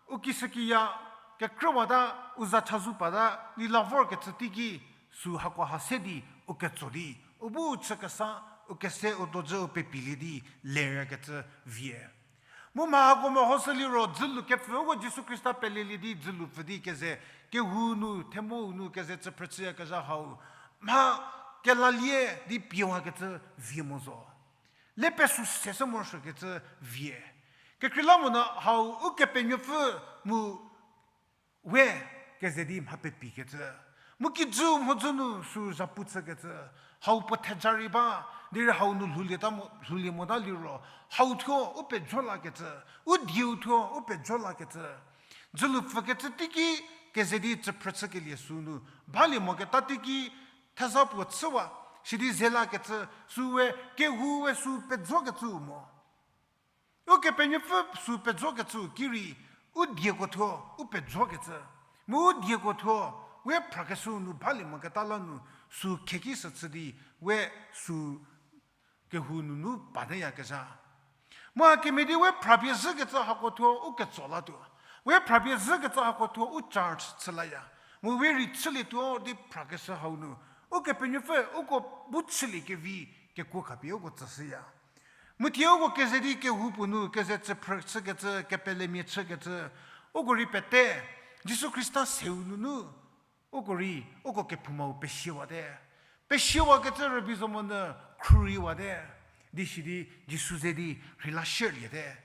u kishükiya kekrüwata, u za chazou pata, lila vorkecü teiki sü hakoha se di u ketso di, u bu chü kesa, u kese u dojü u pepilie di lerkecü vie. Mu mha hako mehoshü liro dzülu kepfü uko Jisu Khrista pelelie di dzülu pfü di keze kehou nu, themou nu keze chüphrü chüyakezha hau mha kelalie di piewakecü vie mo zo. Le pesü seshü morosuokecü vie. Kekreilamonyü hau Ukepenuopfü mu we keze di mha pepikecü. Mu kijü mhodzü nu sü zhapu chükecü. Hau puo theja rei ba, derei hau nu lhoulieta mo, lhoulie mota liro, hau thuo u pejo lakecü, u dieu thuo u pejo lakecü. Dzülu pfükecü teiki keze di chüphrü chükelie sü nu balie moketa teiki theza puo chüwa, sidi ze lakecü, sü we kehou we sü pejokecü mo. Ukepenuopfü sü pejokecü ki rei, u dieko thuo u pejokecü. Mu u dieko thuo, we phrakeshü nu balie moketa la nu, sü kheki sü chü di, we sü kehou nunu pateyakezha. Mu hakemhie di we phrapie zhükecü hako thuo u ketso latuo. We phrapie zhükecü hako thuo u charge chü laya. Mu we rei chülietuo di phrakeshü hau nu, Ukepenuopfü uko bu chülie kevi kekuo khapie uko tsüshüya. Mu thie uko keze di kehoupuo nu keze chüphrü chükecü, kepelemia chükecü, uko rei pete, Jisu Khrista seu nunu, uko rei, uko kephoumau pesiewate. Pesiewakecü rübei zo monyü khrureiwate. Di sidi Jisu ze di rheila shierliete.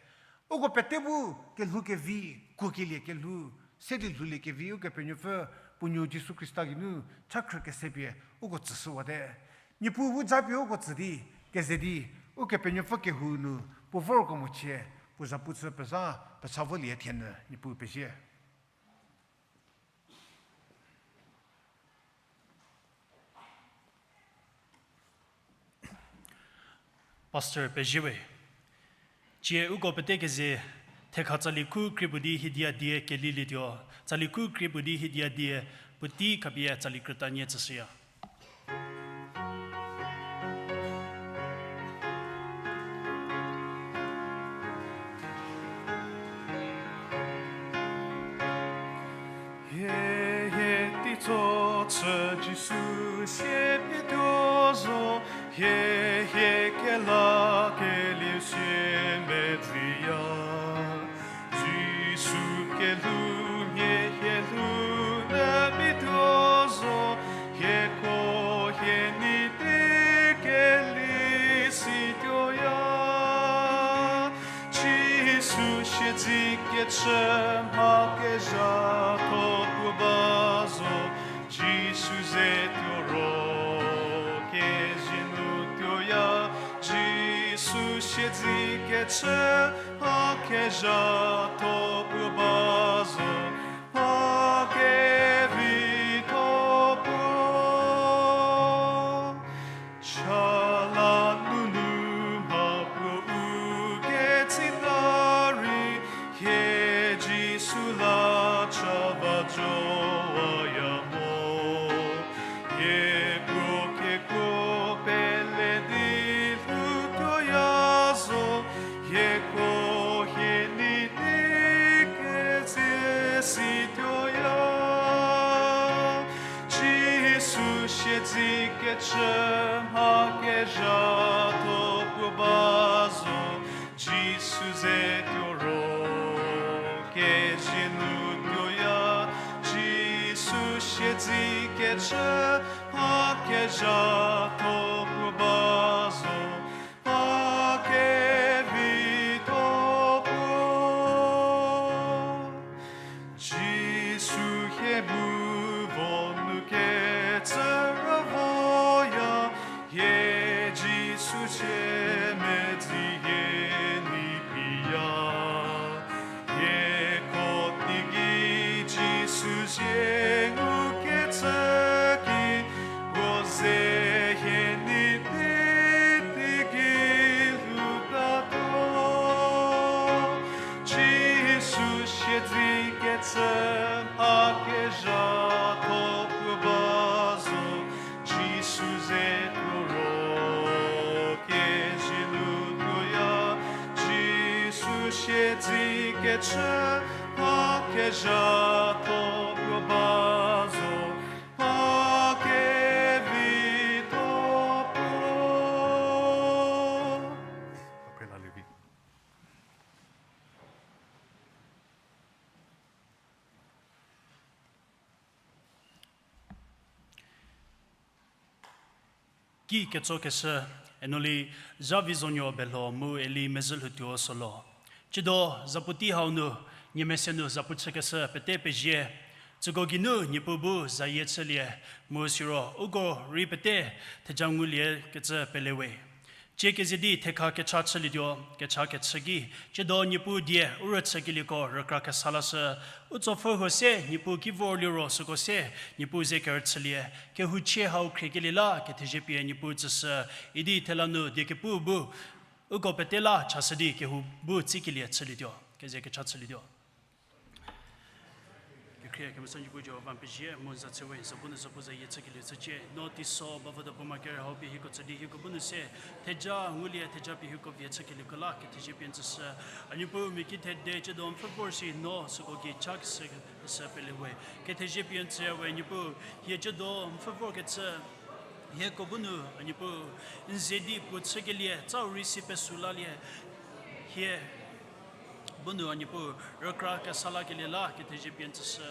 Uko pete bu kelhou kevi, kuokelie kelhou, se di lhoulie kevi Ukepenuopfü puo nuo Jisu Khrista geinu cha khrükesepie uko tsüshüwate. Niepuu bu japie uko tsü di, keze di, Ukepenuopfü kehou nu, puo vorko mochie, puo zhapu chü pezha, pecha volie thienyü, Niepuu pezie. Pastor pezie we. Tsie uko pete keze, thekha tsali khu krie puo di hiedia die kelilietuo, tsali khu krie puo di hiedia die, puotei khapie tsali krütanie tsüshüya. Hie, hie teitso chü Jisu sie pie tuo zo, hie, hie kelakelieu sie medzia. Jisu kelhou mia hie lhou nyü pie tuo zo, hieko hie nei tei keli situoya. Jisu siedze kechü mha kezhatho puo ba zo, Jisu ze tuo ro kezie nu tuoya. Jisu siedze kechü mha kezhatho puo ba zo, mha kevitho puo. Cha la nunu mha puo u ke Jisu la cha va joaya mo, hie puo kekuo pele di lhoutuoya zo, hieko hie nei di kezie situoya. Jisu siedzekecü mha kezhatho puo ba zo, Jisu ze tuo ro kezie nu tuoya. Jisu siedzekecü mha kezhatho puo ba zo, mha kevitho puo. Jisu hie bu vo nu kecü rüvoya, hie Jisu zie medzi hie nei piya. Hieko teigei Jisu zie ngukecü ki, puo ze hie nei di teigei lhoutatuo. Jisu siedzekecü mha kezhatho puo ba zo, Jisu ze tuo ro kezie nu tuoya. Jisu siedzekecü mha kezhatho puo ba zo, mha kevitho puo. Ki ketsokeshü, Enoli, Zhavizonuo Belho mu Eli Mezhülhoutuo Solo. Tsiedo, zapu tei hau nu, nie mese nu zapu chükeshü pete pezie, tsüko geinu Niepuu bu zayie chülie, mu siro uko rei pete theja ngulie kecü pelewe. Tsie keze di thekha kecha chülietuo, kecha kechü ki, tsiedo Niepuu die u rüchükelieko rükra kesa lashü, u tsopfü huo se Niepuu ki vor liro süko se Niepuu ze kerüchülie, kehouchie hau khriekelie la kethezie pie Niepuu tsüshü, idi thela nu die kepu bu, uko pete la chashü di kehou bu tsikelie chülietuo, keze kecha chülietuo. Kekhrie kemesa Niepuu Jihova n pezie mu n za chüwe, n za bu nu zapu zayie chükelieu chücie. No teiso bavüdo puo ma ker hau pie hieko tsü di hieko bu nu se theja ngulie, theja pie hieko vie chükelieko la kethezie pie n tsüshü. A Niepuu, mia ki thede tsiedo n pfü vor si no süko gei cha kesü, kesü pelewe. Kethezie pie n tsüyawe Niepuu, hie tsiedo n pfü vorkecü hieko bu nu, a Niepuu, n ze di puo chükelie, tsau rei si pesü lalie, hie bu nu, a Niepuu, rükra kesa lakelie la kethezie pie n tsüshü.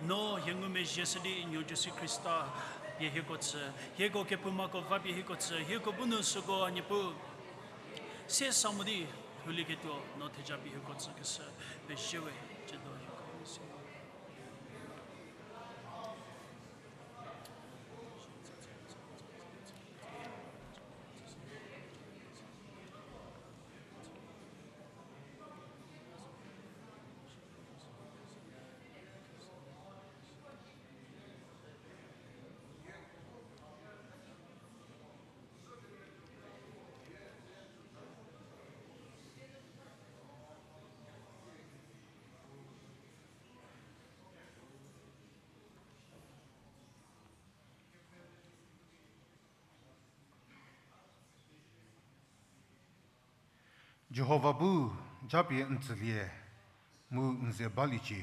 No hie ngumezhie shü di n nuo Jisu Khrista pie hieko tsü, hieko kephoumako va pie hieko tsü, hieko bu nu süko, a Niepuu, se sa mo di lhoulieketuo no theja pie hieko tsükeshü pezhiewe, tsiedo hieko bu nu se Jihova bu japie n tsülie, mu n ze baliecie.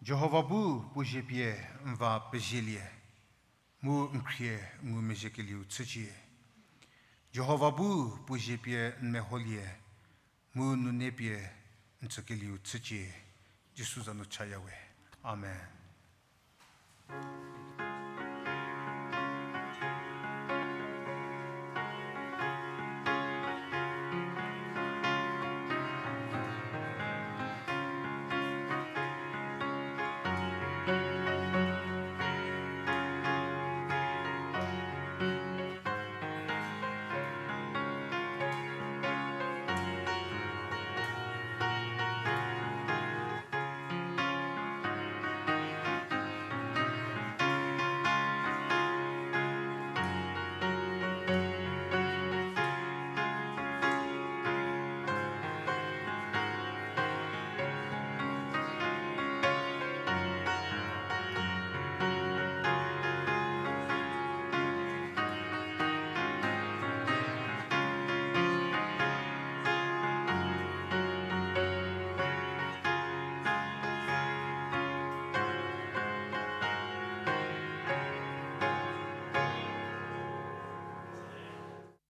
Jihova bu puo zie pie n va pezielie, mu n khrie ngumezhiekelieu chücie. Jihova bu puo zie pie n meholie, mu nune pie n tsükelieu chücie. Jisu za nu chaya we. Amen.